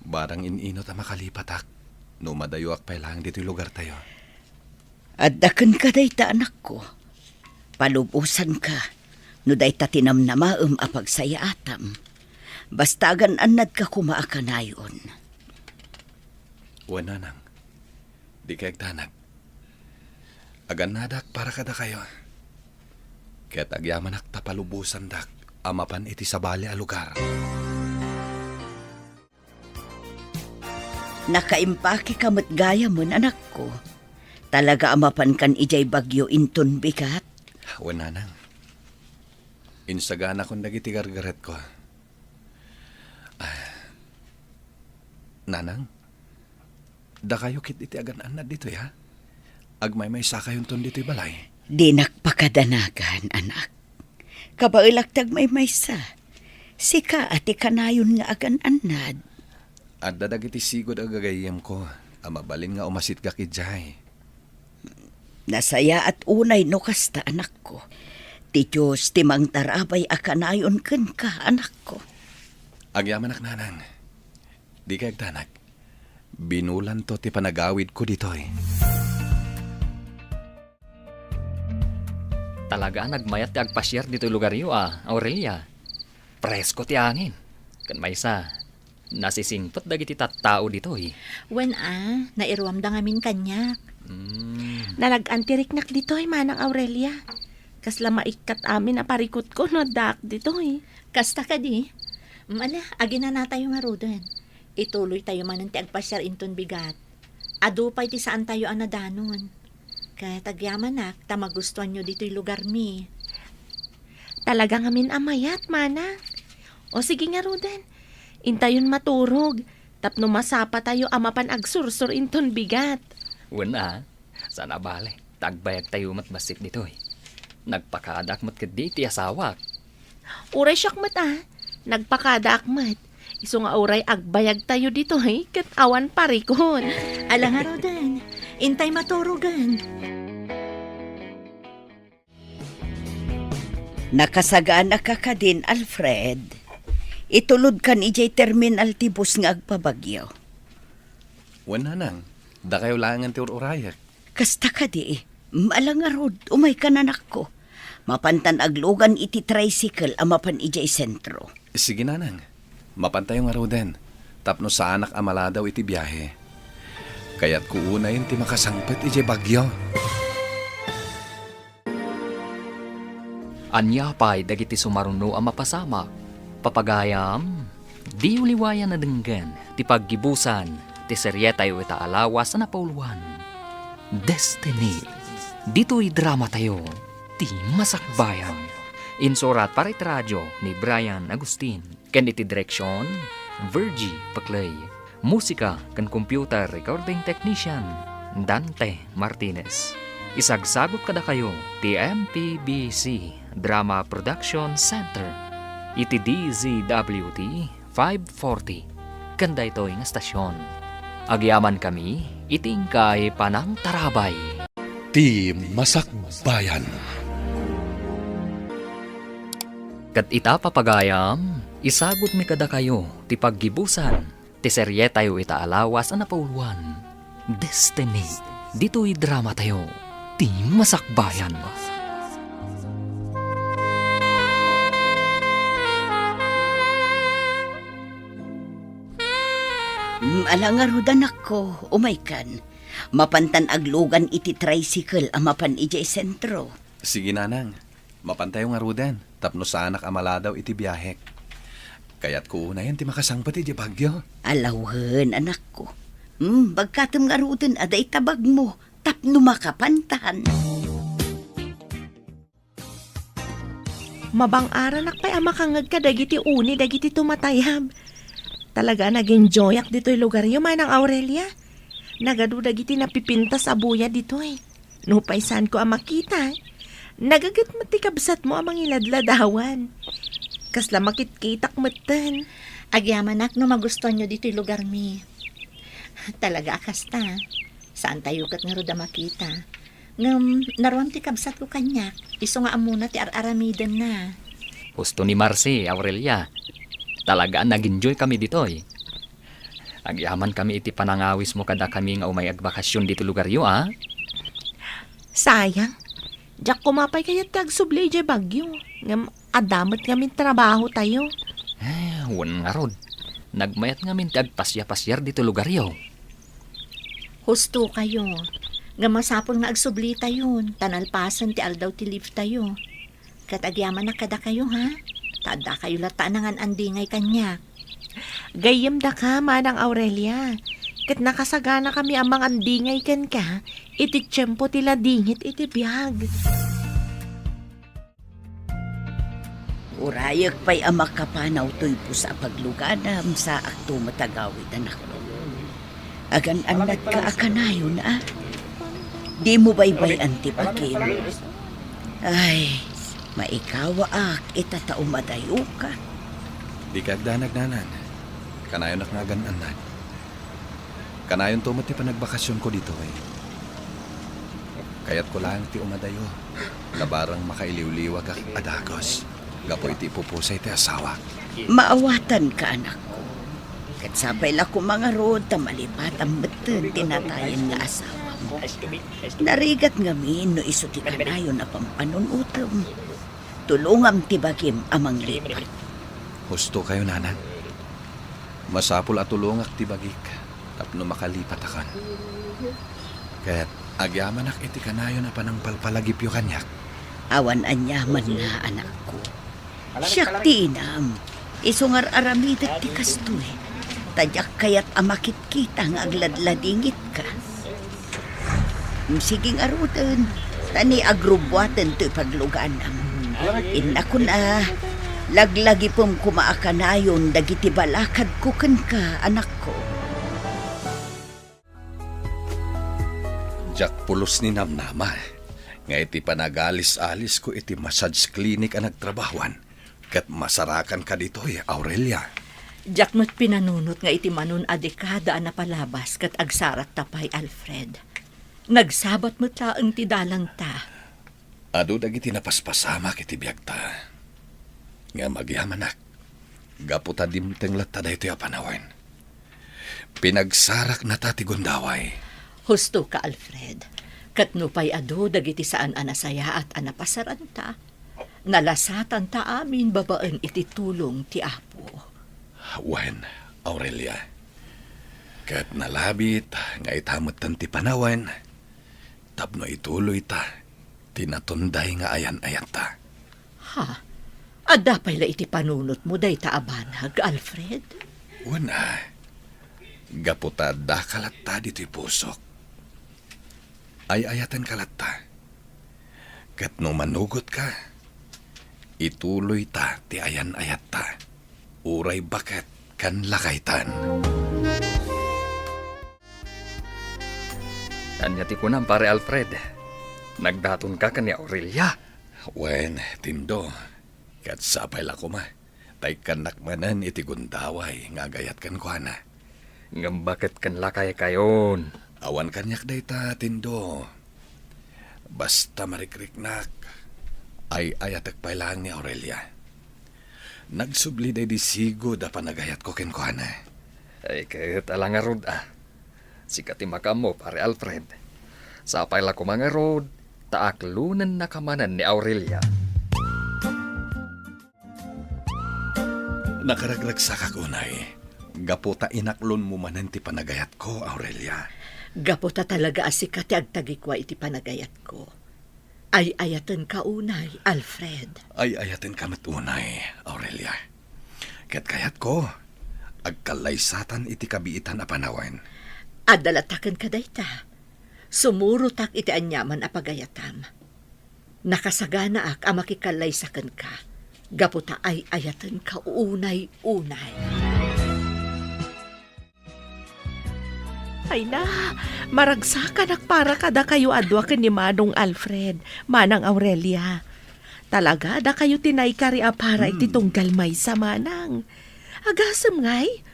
Barang in-inut a makalipatak, no umadayoak pay laeng ditoy lugartayo. Adda kenka dayta, anakko. Palubosanka no dayta ti namnamaem a pagsayaatam. Basta agan-annadka koma a kanayon. Wen, nanang. Dika agdanag. Agannadak para kadakayo. Ket agyamanak ta palubosandak a mapan iti sabali a lugar. Nakaimpakeka met gayamen, anakko. Talaga a mapankan idiay Baguio inton bigat? Wen, nanang. Insaganakon dagiti gargaretko. Ah, nanang, dakayo ket iti agan-annad ditoy, ha? Agmaymaysakayonton ditoy balay. Dinak pakadanagan, anak. Kabaelak ti agmaymaysa. Sika a ti kanayon nga agan-annad. Adda dagiti sigud a gagayyemko a mabalin nga umasitgak idiay. Nasayaat unay no kasta, anakko. Ti Dios ti mangtarabay a kanayon kenka, anakko. Agyamanak, nanang. Dika agdanag. Binulanto ti panagawidko ditoy. Talaga a nagmayat ti agpasiar ditoy lugaryo a, Aurelia. Presko ti angin. Ken maysa, nasisingpet dagiti tattao ditoy. Wen a, nairuamda ngamin kaniak. Mm. Nalag-an ti riknak ditoy, Manang Aurelia. Kasla maikkat amin a parikutko no addaak ditoy. Kasta kadi? Mm, ala, aginanatayo ngaruden. Ituloytayo manen ti agpasiar inton bigat. Adu pay ti saantayo a nadanon. Ket agyamanak ta magustuanyo ditoy lugarmi. Talaga ngamin a mayat, Manang. O sige ngaruden, intayon maturog tapno masapatayo a mapan agsursor inton bigat. Wen a, saan a bale, ta agbayagtayo met bassit ditoy. Nagpakadaak met ketdi iti asawak. Uray siak met a, nagpakadaak met. Isu nga uray agbayagtayo ditoy ket awan parikut. Ala ngaruden, intay maturogen. Nakasagaanaka kadin, Alfred? Itulodkan idiay terminal ti bus nga agpabagyo. Wen, nanang, dakayo laengen ti ur-urayek. Kasta kadi, ala ngarud, umaykan, anakko. Mapantan aglugan iti tricycle a mapan idiay sentro. Sige, nanang. Mapantayo ngaruden, tapno saanak a maladaw iti biahe. Kayatko unayen ti makasangpet idiay Baguio. Ania pay dagiti sumaruno a mapasamak? Papagayam, diyo liwayan a denggen ti paggibusan ti serietayo ita a lawas a napauluan, Destiny. Ditoy dramatayo, Ti Masakbayan. Insurat para iti radio ni Brian Agustin. Ken iti direksion, Virgie Paclay. Musika ken computer recording technician, Dante Martinez. Isagsagut kadakayo ti M P B C Drama Production Center iti D Z W T five forty ken daytoy nga stasyon. Agyamankami iti inkay panangtarabay. Ti Masakbayan. Ket ita, papagayam, isagutmi kadakayo ti paggibusan ti serietayo ita a lawas a napauluan, Destiny. Ditoy dramatayo, ti masakbayan. Mm, ala ngarud, anakko, umaykan. Mapantan aglugan iti tricycle a mapan idiay sentro. Sige, nanang. Mapantayo ngaruden, tapno saanak a maladaw iti biahek. Kayatko unayen ti makasangpet idiay Baguio. Ala wen, anakko. Hmm, bagkatem ngaruden a dayta bagmo tapno makapantan. Mabang-aranak pay a makangngeg kadagiti uni dagiti tumatayab. Talaga a nag-enjoyak ditoy lugaryo, Manang Aurelia. Nagadu dagiti napipintas a buya ditoy. Nupay saanko a makita, nagaget met ti kabsatmo a mangiladladawan. Kasla makitkitak metten. Agyamanak no magustuanyo ditoy lugarmi. Talaga a kasta. Saantayo ket ngarud a makita. Ngem naruam ti kabsatko kaniak, isu nga ammona ti ar-aramidenna. Husto ni Marcy, Aurelia. Talaga a nag-enjoy kami ditoy. Agyamankami iti panangawismo kadakami nga umay agbakasyon ditoy lugaryo, a? Sayang. Diak koma pay kayat ti agsubli idiay Baguio. Ngem adda met ngamin trabahotayo. Eh, wen ngarud. Nagmayat ngamin ti agpasiapasiar ditoy lugaryo. Hustokayo. Ngem masapul nga agsublitayon, ta nalpasen ti aldaw ti leave tayo. Ket agyamanak kadakayo, ha? Ta addakayo latta a nangan-andingay kaniak. Gayyemdaka, Manang Aurelia. Ket nakasaganakami a mangandingay kenka iti tiempo ti ladingit iti biag. Urayek pay a makapanaw toy pusa a pagluganam, saakto met agawid, anakko. Agan-annadka a kanayon, a? Dimo baybay-an ti bagim. Ay, maikawaak ita ta umadayoka. Dika agdanag, nanang. Kanayonak nga agan-annad. Kanayonto met ti panagbakasionko ditoy. Kayatko laeng ti umadayo. Labarang makailiwliwagak a dagus gapu iti ipupusay ti asawak. Maawatanka, anakko. Ket sapay la koma ngarud ta malipatam metten ti natayen nga asawam. Narigat ngamin no isu ti kanayon a pampanunotem. Tulongam ti bagim a manglipat. Hustokayo, nanang. Masapul a tulongak ti bagik tapno makalipatakon. Ket agyamanak iti kanayon a panangpalpalagipyo kaniak. Awan aniamanna, anakko. Siak ti inam. Isu nga ar-aramidek ti kastoy. Ta diak kayat a makitkita nga agladladingitka. Sige ngaruden, ta ni agrubbuaten toy pagluganam. Innakon a, laglagipem koma a kanayon dagiti balakadko kenka, anakko. Diak pulos ni namnama nga iti panagalis-alisko iti massage clinic a nagtrabahoan, ket masarakanka ditoy, Aurelia. Diak met pinanunot nga iti manon a dekada a napalabas ket agsarakta pay, Alfred. Nagsabat met laeng ti dalanta. Adu dagiti napaspasamak iti biagta. Ngem agyamanak, gapu ta dimteng latta daytoy a panawen. Pinagsaraknata ti gundaway. Hustoka, Alfred. Ket nupay adu dagiti saan a nasayaat a napasaranta, nalasatanta amin babaen iti tulong ti Apo. Wen, Aurelia. Ket nalabit nga ita metten ti panawen tapno ituloyta ti natunday nga ayan-ayatta. Ha? Adda pay la iti panunotmo dayta a banag, Alfred? Wen a, gapu ta addaka latta ditoy pusok. Ay-ayatenka latta. Ket no manugotka, ituloyta ti ayan-ayatta. Uray baket ken lakaytan. Ania ti kunam, Pare Alfred? Nagdatonka ken ni Aurelia? Wen, Tindo. Ket sapay la koma, ta ikkannak manen iti gundaway nga agayat kenkuana. Ngem baket ken lakaykayon? Awan kaniak dayta, Tindo. Basta marikriknak, ay-ayatek pay laeng ni Aurelia. Nagsubli daydi sigud a panagayatko kenkuana. Ay, ket ala ngarud a. Sika ti makaammo, Pare Alfred. Sapay la koma ngarud, ta aklonennaka manen ni Aurelia. Nakaragragsakak unay, gapu ta inaklonmo manen ti panagayatko, Aurelia. Gapu ta talaga a sika ti agtagikua iti panagayatko. Ay-ayatenka unay, Alfred. Ay-ayatenka met unay, Aurelia. Ket kayatko, agkallaysatan iti kabiitan a panawen. Adda latta kenka dayta. Sumurotak iti aniaman a pagayatam. Nakasaganaak a makikallaysa kenka, gapu ta ay-ayatenka unay-unay. Ay na, maragsakanak para kadakayo a dua ken ni Manong Alfred, Manang Aurelia. Talaga, dakayo ti naikari a para iti Hmm. tunggal maysa, Manang. Agasem ngay,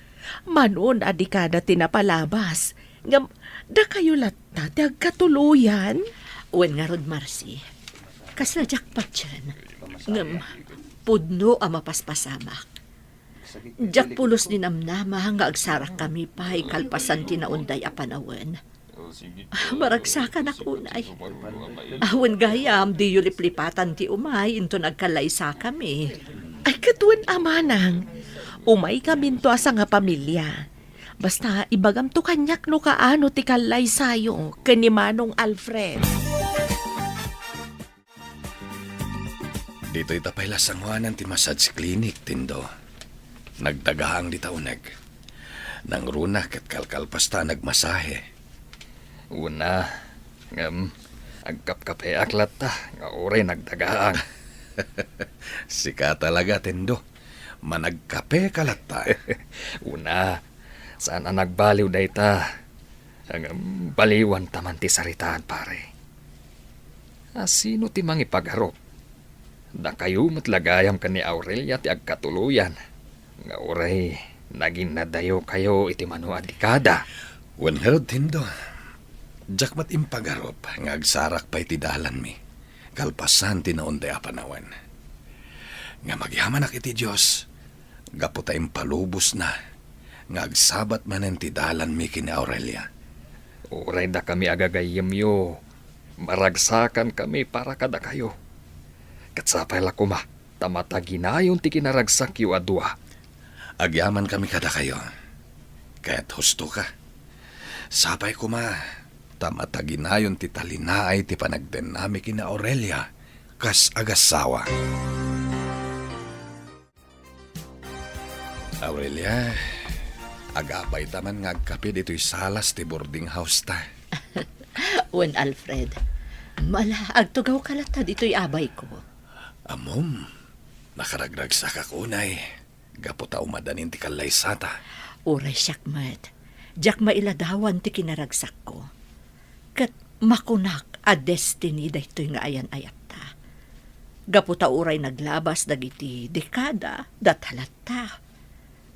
manon a dekada ti napalabas, ngem dakayo latta ti agkatuloyan? Wen ngarud, Marcy, kasla diak patien, ngem pudno a mapaspasamak. Diak pulos ninamnama nga agsarakkami pay kalpasan ti naunday a panawen. Ah, maragsakanak unay. Awan gayam, diyo liplipatan ti umay inton agkallaysakami. Ay, ket wen a, Manang. Umaykaminto a sangapamilia. Basta, ibagamto kaniak no kaano ti kallaysayo ken ni Manong Alfred. Ditoy ta pay la sangoanan ti massage clinic, Tindo. Nagdagaang dita uneg. Nangruna ket kalkalpasta a nagmasahe. Una, ngem, agkapkapeak latta nga uray nagdagaang. Sika talaga, Tindo. Managkape ka latta. Una, saan a nagbaliw dayta. Ngem baliwan ta man ti saritaan, pare. A sino ti mangipagarup? Dakayo met la gayam ken ni Aurelia ti agkatuloyan, nga uray naginnadayokayo iti mano a dekada. Wen ngarud, Tindo, diak met impagarup nga agsarak pay ti dalanmi, kalpasan ti naunday a panawen. Ngem agyamanak iti Dios, gapu ta impalubosna nga agsabat manen ti dalanmi ken ni Aurelia. Uray dakami a gagayyemyo, maragsakankami para kadakayo. Ket sapay la koma ta mataginayon ti kinaragsakyo a dua. Agyamankami kadakayo. Ket hustoka. Sapay koma ta mataginayon ti talinaay ti panagdennami ken ni Aurelia kas agassawa. Aurelia, agapayta man nga agkape ditoy salas ti boarding house ta. Wen, Alfred, mala, agtugawka latta ditoy abayko. Ammom, nakaragragsakak unay, gapu ta umadanin ti kallaysata. Uray siak met, diak mailadawan ti kinaragsakko. Ket makunak a destiny daytoy nga ayan-ayatta. Gapu ta uray naglabas dagiti dekada, data latta.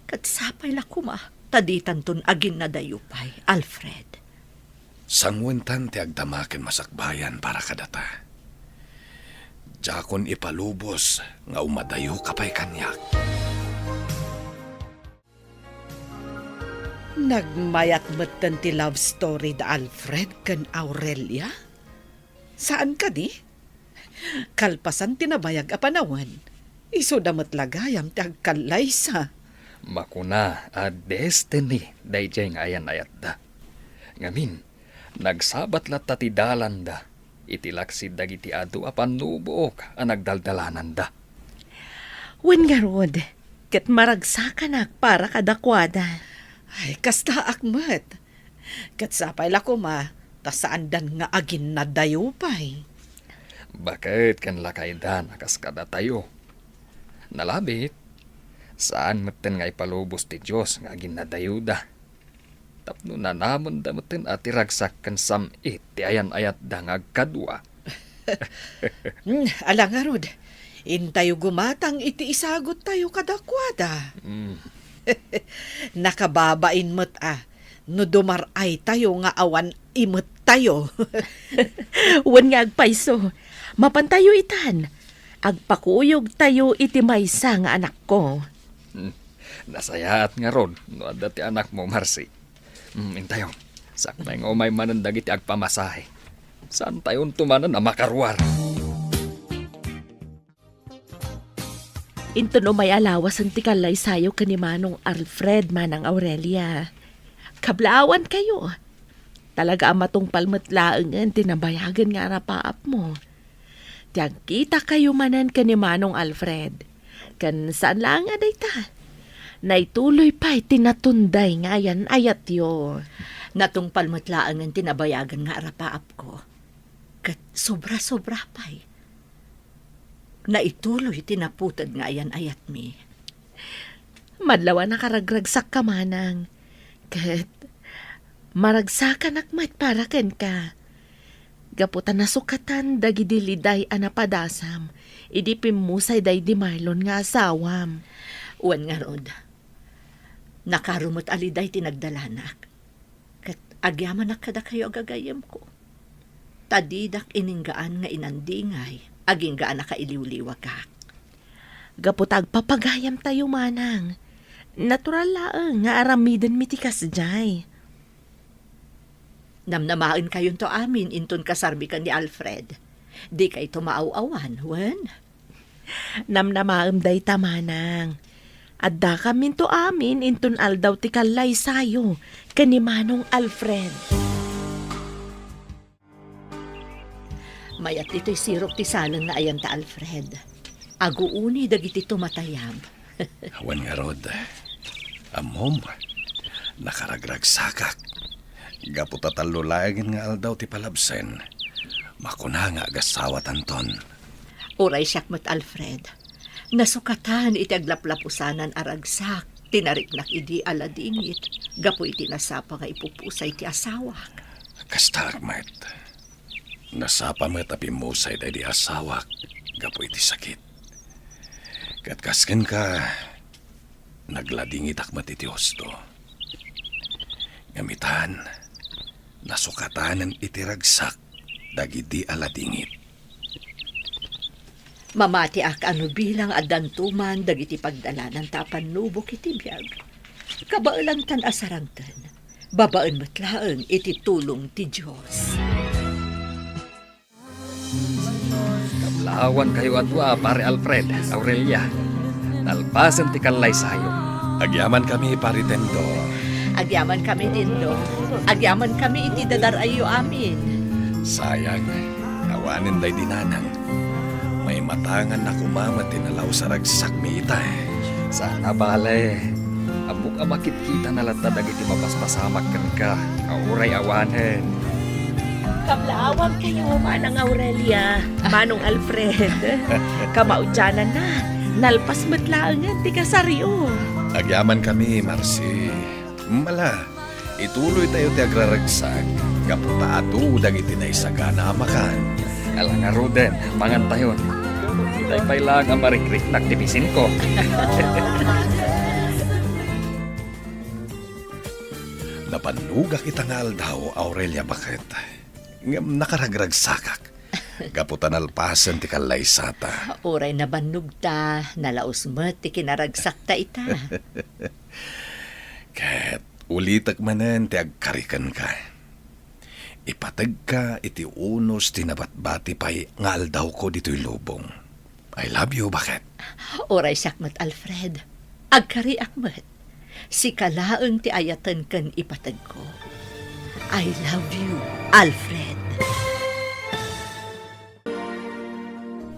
Ket sapay la koma ta ditanton aginnadayo pay, Alfred. Sanguentan ti agdama ken masakbayan para kadata. Diakon ipalubos nga umadayoka pay kaniak. Nagmayat metten ti love story da Alfred ken Aurelia? Saan kadi? Kalpasan ti nabayag a panawen, isuda met la gayam ti agkallaysa. Makuna a destiny daydiay nga ayan-ayatda. Ngamin, nagsabat latta ti dalanda iti laksid dagiti adu a pannubook a nagdaldalananda. Wen ngarud, ket maragsakanak para kadakuada. Ay, kastaak met. Ket sapay la koma, ta saandan nga aginnadayo pay. Baket ken lakaydan a kas kadatayo. Nalabit, saan metten nga ipalubos ti Dios nga aginnadayoda. Tapno nanamenda metten a ti ragsak ken sam-it ti ayan-ayatda nga agkadua. Hmm, ala ngarud, intayo gumatang iti isaguttayo kadakuada. Mm. Nakababain met a no dumar-aytayo nga awan imettayo. Wen nga agpayso, mapantayo itan. Agpakuyogtayo iti maysa nga anakko. Hmm. Nasayaat ngarud no adda ti anakmo, Marcy. Hmm, intayo. Sakbay nga umay manen dagiti agpamasahe. Saantayonto manen a makaruar. Inton umay a lawasen ti kallaysayo ken ni Manong Alfred, Manang Aurelia. Kablaawankayo. Talaga a matungpal met laengen ti nabayagen nga arapaapmo. Ti agkitakayo manen ken ni Manong Alfred. Ken saan laeng a dayta. Naituloy pay ti natunday nga ayan-ayatyo. Natungpal met laengen ti nabayagen nga arapaapko. Ket sobra-sobra pay. Naituloy ti naputed nga ayan-ayatmi. Madlaw a nakaragragsakka, Manang. Ket maragsakanak met para kenka. Gapu ta nasukatan dagidi liday a napadasam idi pimmusay daydi Marlon nga asawam. Wen ngarud, nakaro met a liday ti nagdalanak. Ket agyamanak kadakayo a gagayyemko. Ta didak ininggaan nga inandingay, agingga a nakailiwliwagak. Gapu ta agpapagayamtayo, Manang. Natural laeng nga aramidenmi ti kasdiay. Namnamaenkayonto amin inton kasarmi ken ni Alfred. Dikayto maaw-awan, wen? Namnamaem dayta, Manang. Addakaminto amin inton aldaw ti kallaysayo ken ni Manong Alfred. Mayat ditoy sirok ti saleng nga ayanta, Alfred. Aguuni dagiti tumatayab. Awan ngarud. Ammom, nakaragragsakak. Gapu ta tallo laengen nga aldaw ti palabsen, makuna nga agasawatanton. Uray siak met, Alfred. Nasukatan iti aglaplapusanan a ragsak ti nariknak idi aladingit gapu iti nasapa nga ipupusay ti asawak. Kastaak met. Nasapa met a pimmusay daydi asawak gapu iti sakit. Ket kas kenka, nagladingitak met iti husto. Ngem itan, nasukatanen iti ragsak dagidi aladingit. Mamatiak a no bilang addanto man dagiti pagdalananta a pannubok iti biag, kabaelantan a sarangten, babaen met laeng iti tulong ti Dios. Kablaawankayo a dua, Pare Alfred, Aurelia. Nalpasen ti kallaysayo. Agyamankami, Pare Tendo. Agyamankami, Tendo. Agyamankami iti dadar-ayyo amin. Sayang, awanen daydi nanang. Maimatanganna koma met ti nalaus a ragsakmi ita. Saan a bale. Ammok a makitkitana latta dagiti mapaspasamak kenka a uray awanen. Kablaawankayo, Manang Aurelia, Manong Alfred. Kamaudiananna, nalpas met laengen ti kasaryo. Agyamankami, Marci. Mala, ituloytayo ti agraragsak gapu ta adu dagiti naisagana a makan. Ala ngaruden, mangantayon. Itay pay laeng a marikriknak ti bisinko. Napannugak ita nga aldaw, Aurelia, baket. Ngem nakaragragsakak. Gapu ta nalpasen ti kallaysata. Uray nabannogta, nalaus met ti kinaragsakta ita. Ket ulitek manen ti agkari kenka. Ipategka iti unos ti nabatbati pay nga aldawko ditoy lubong. I love you, baket. Uray siak met, Alfred. Agkariak met. Sika laeng ti ayaten ken ipategko. I love you, Alfred.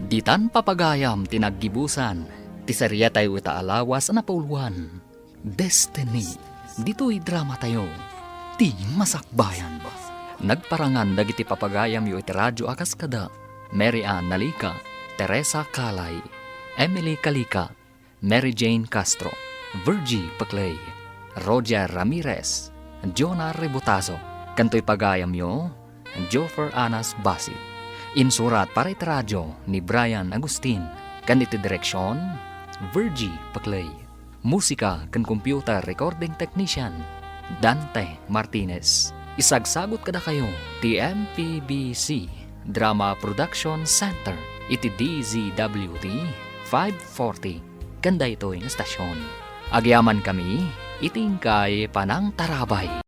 Ditan papagayam ti naggibusan ti seriatayo ita a lawas a napauluan, Destiny. Ditoy dramatayo, Ti Masakbayan. Nagparangan dagiti papagayamyo iti radyo a kas kada Mary Ann Nalica, Teresa Calay, Emily Calica, Mary Jane Castro, Virgie Peclay, Roger Ramirez, Jonah Rebotazo, ken toy pagayamyo, Joffer Anas Basit. Insurat para iti radyo ni Brian Agustin, ken iti direksion, Virgie Peclay. Musika ken computer recording technician, Dante Martinez. Isagsagut kadakayo ti M P B C Drama Production Center iti D Z W T five forty ken daytoy nga stasyon. Agyamankami iti inkay panangtarabay.